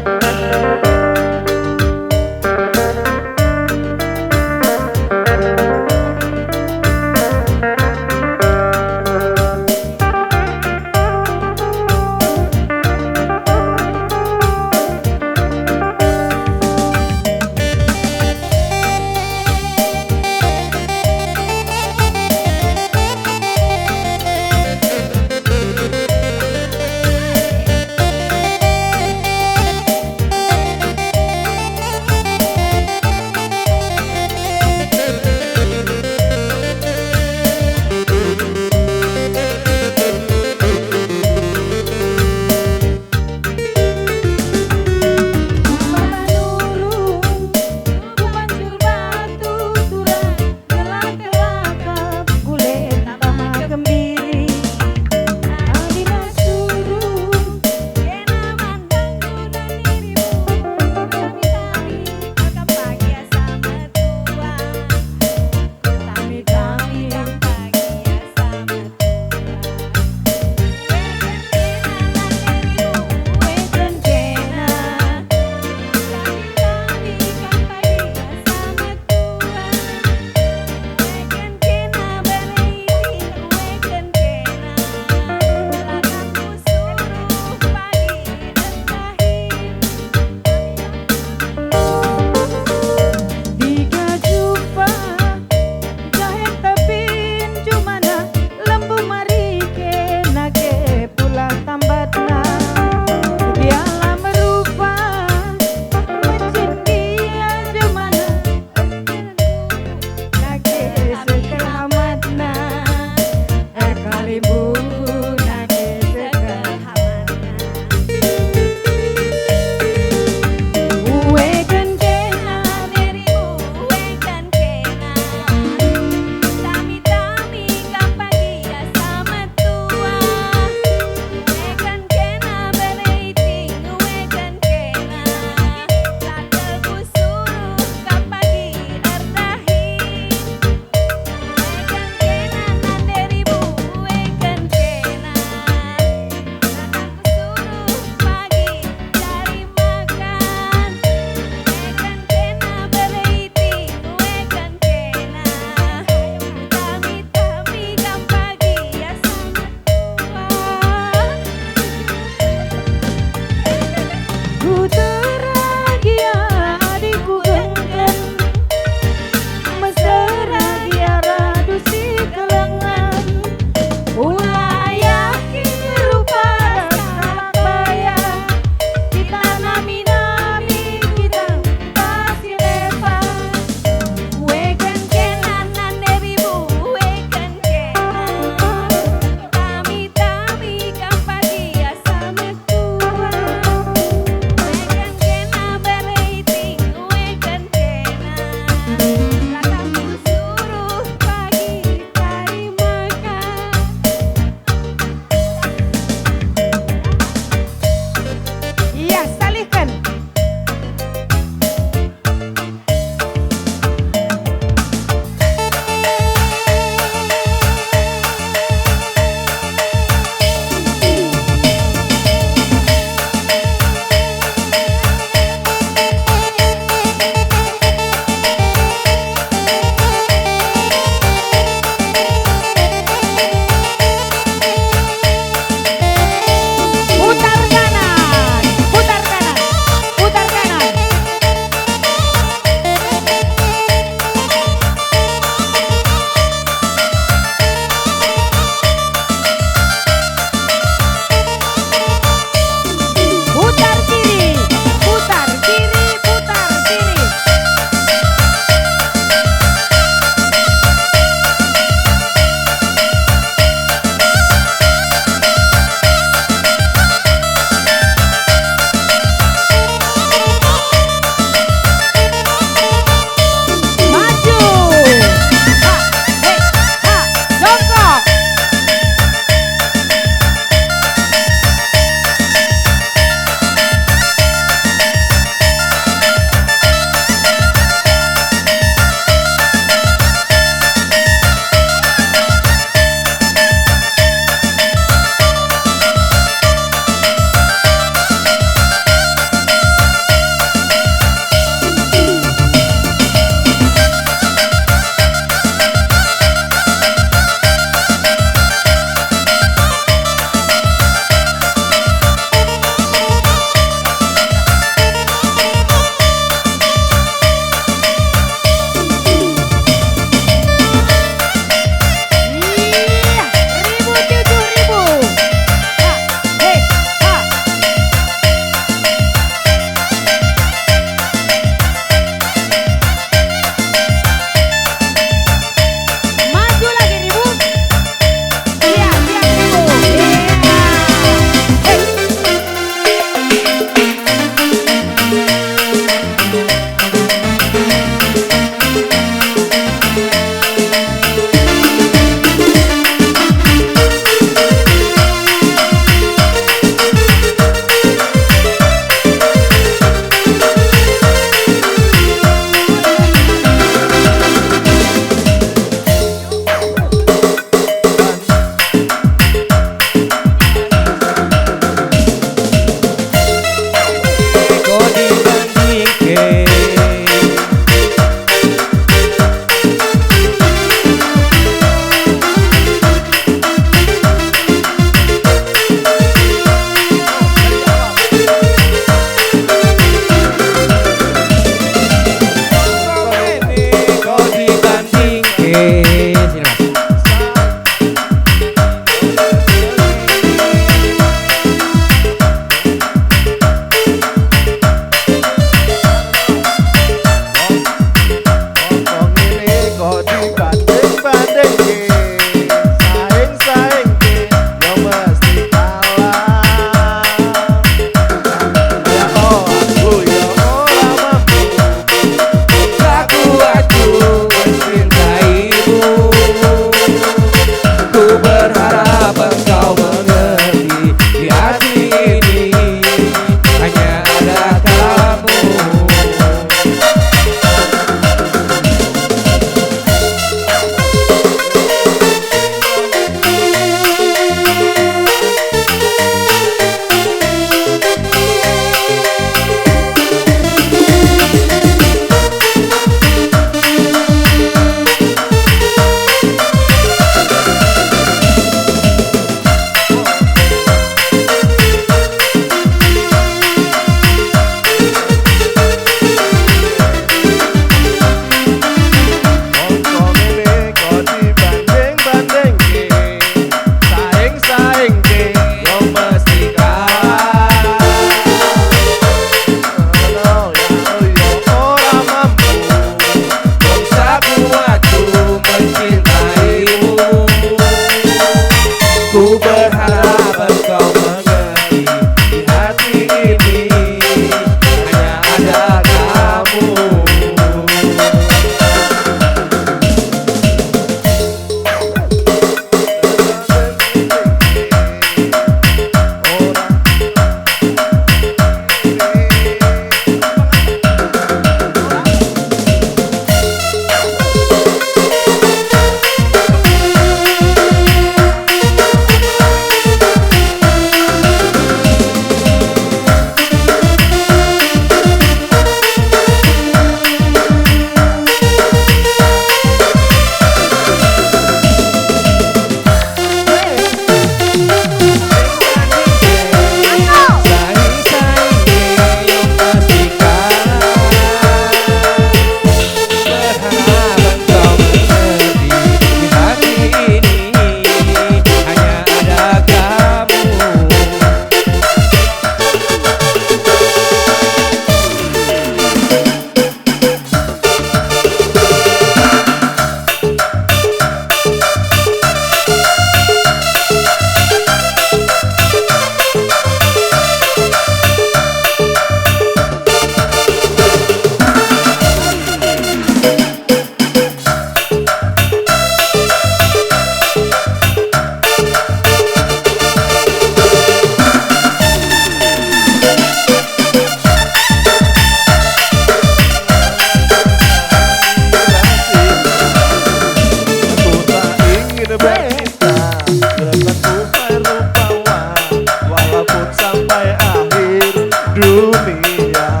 dunia.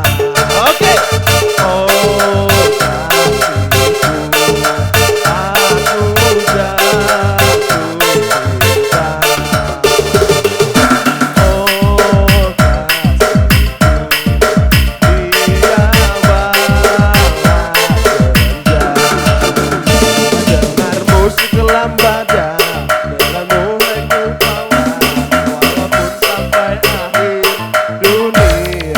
Oke. Oh, kasihku, aku jatuh cinta. Oh, kasihku, dia balas senja. Dengar musik lambada, telah mulai kubawa, walaupun sampai akhir dunia.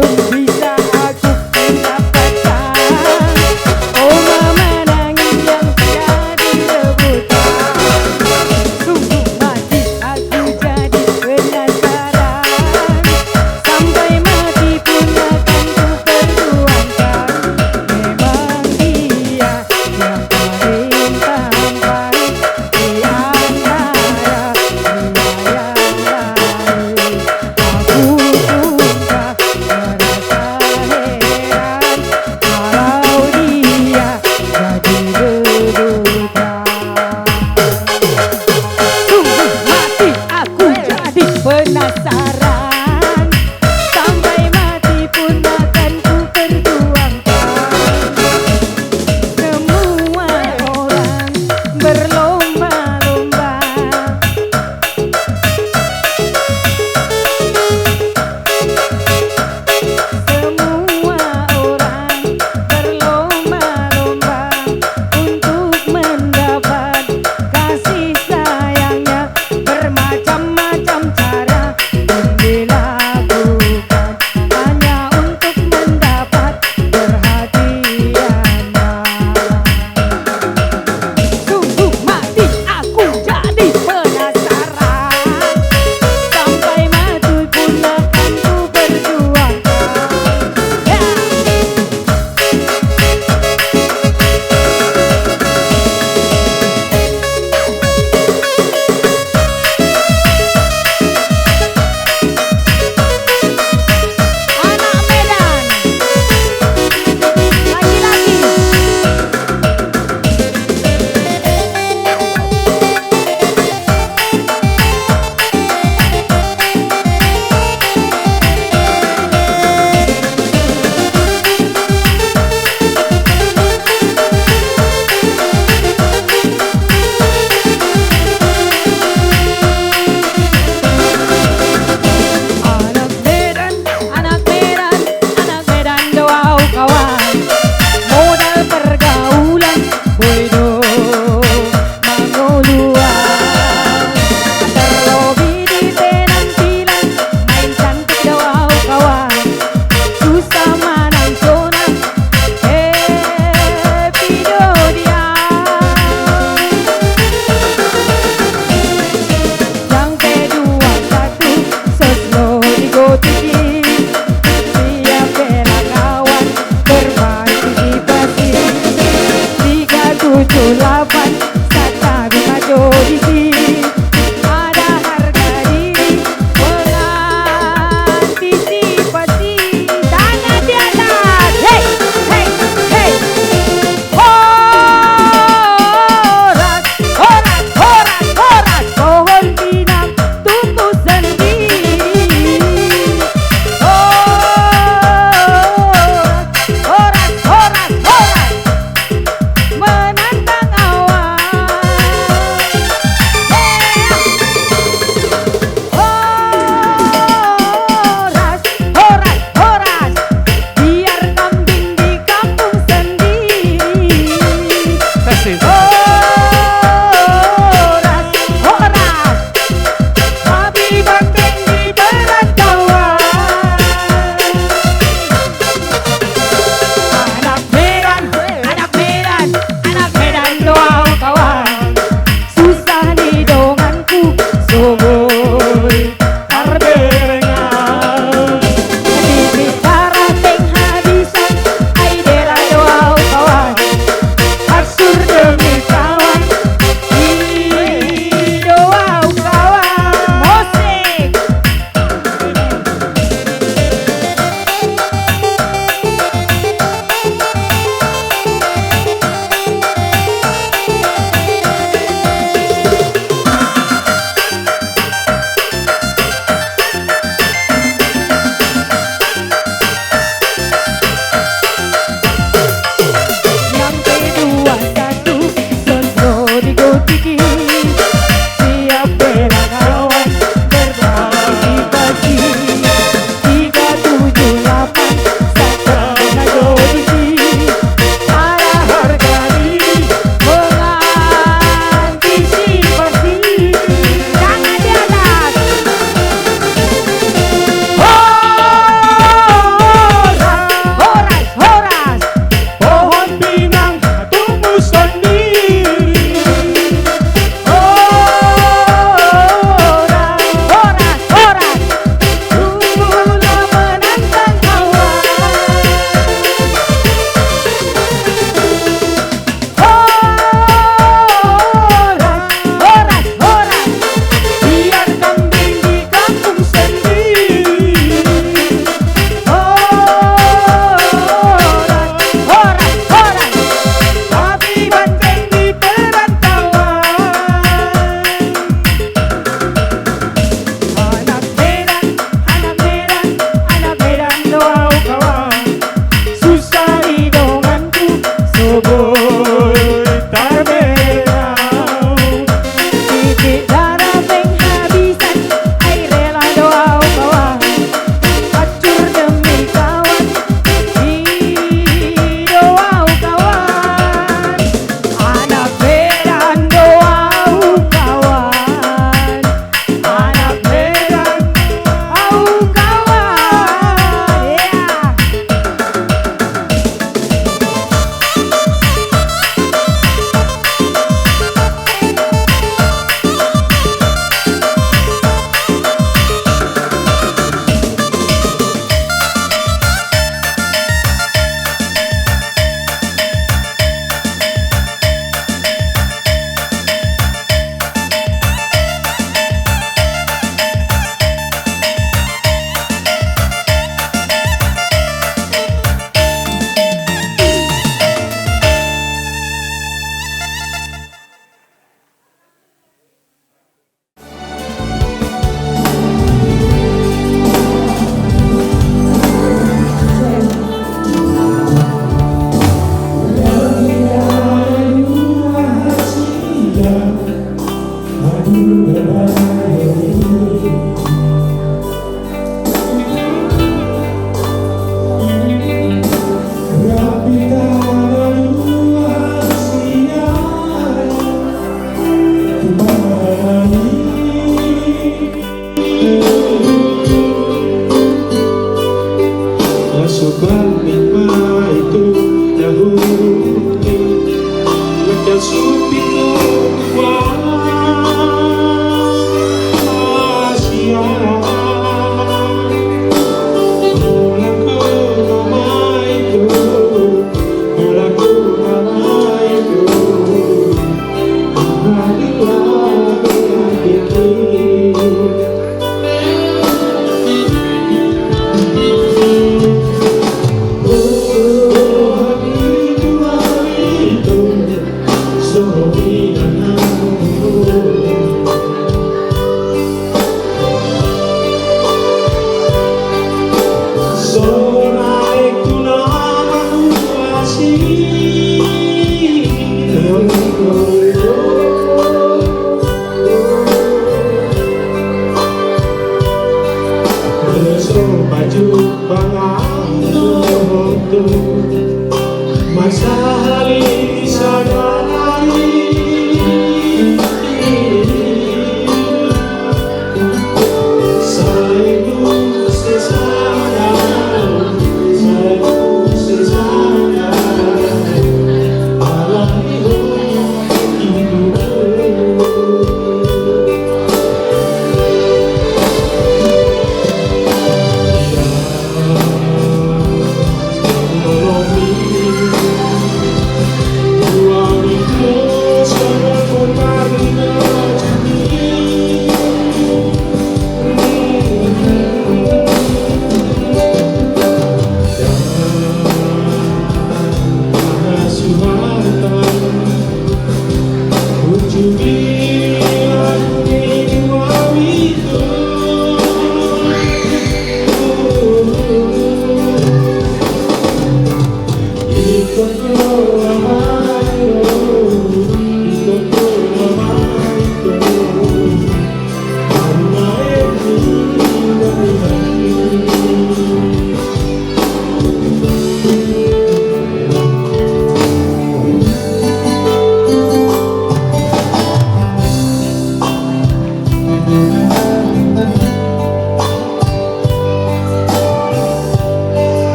Bisa aku mendapatkan, oh, memenangi yang jadi rebutan. Sungguh mati aku jadi penasaran, sampai mati pun akan kuperjuangkan. Memang dia yang paling tampan di antara dua yang lain. Aku pun tak merasa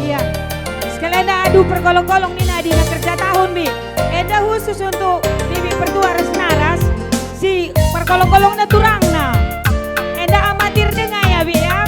Iya. Sekali enda adu perkolong-kolong nina adina kerja tahun, Bi. Enda khusus untuk Bibi Pertua ras Naras, si perkolong-kolongna turangna. Enda amatir denga ya, Bi, ya.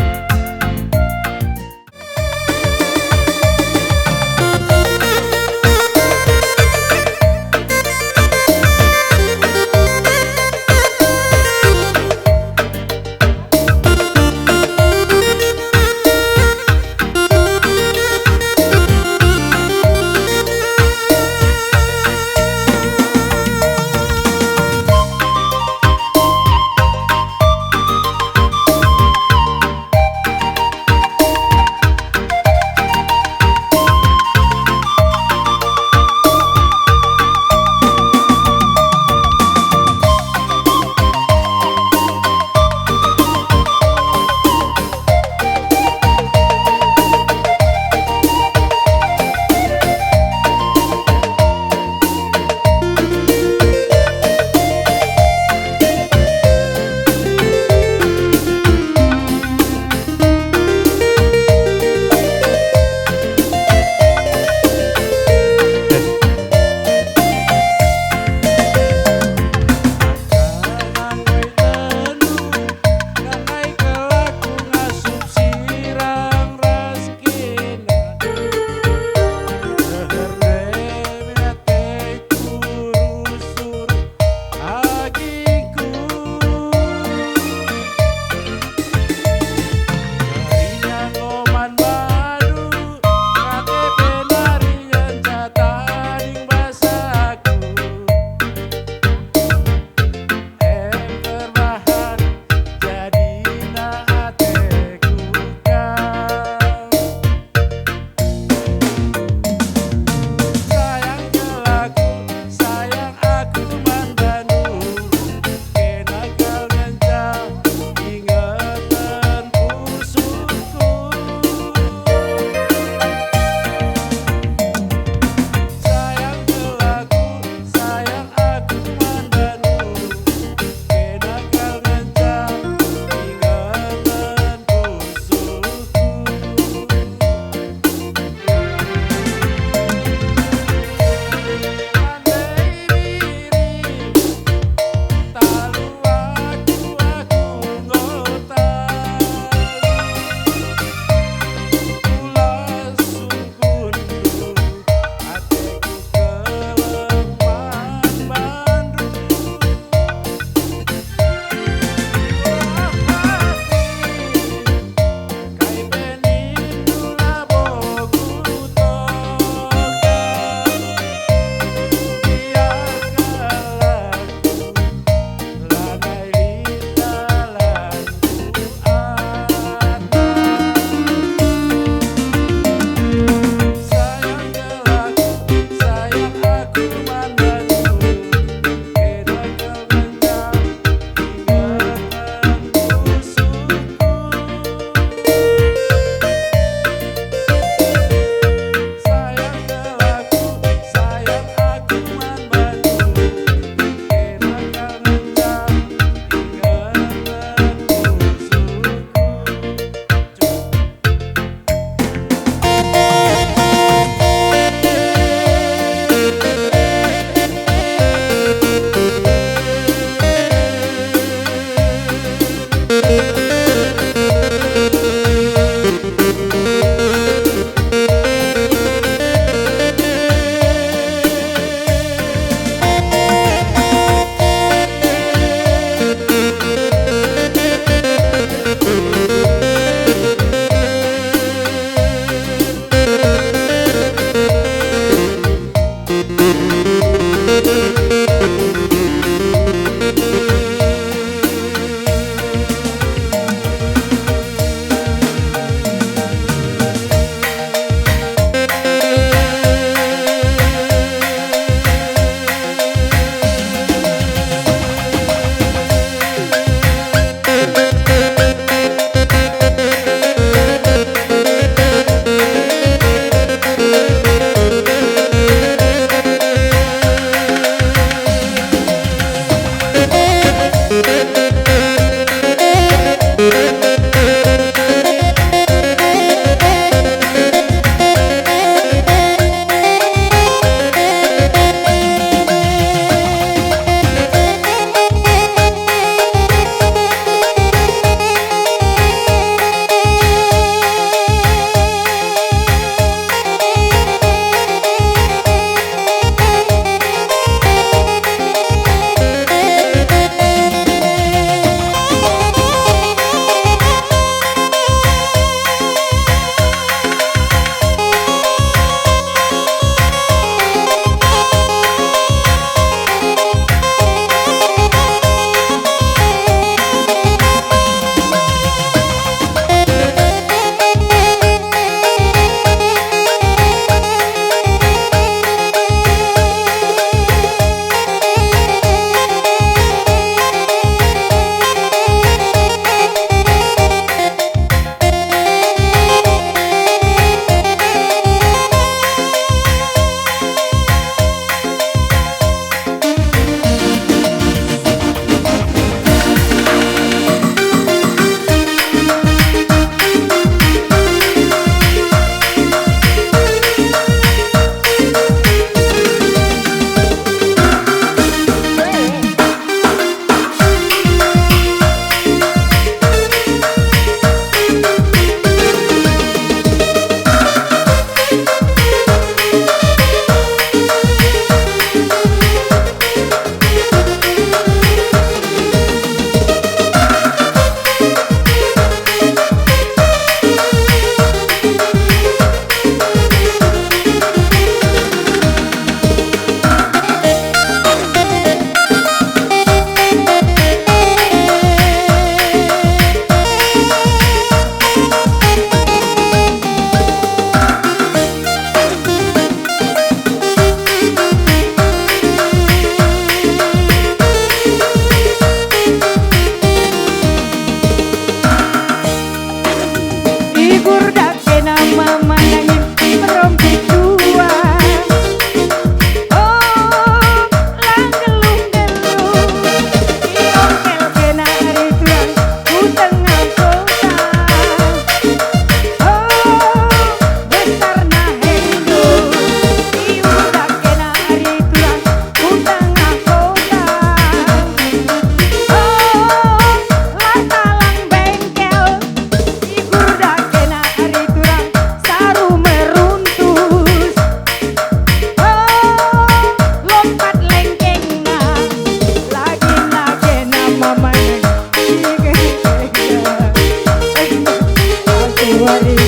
wari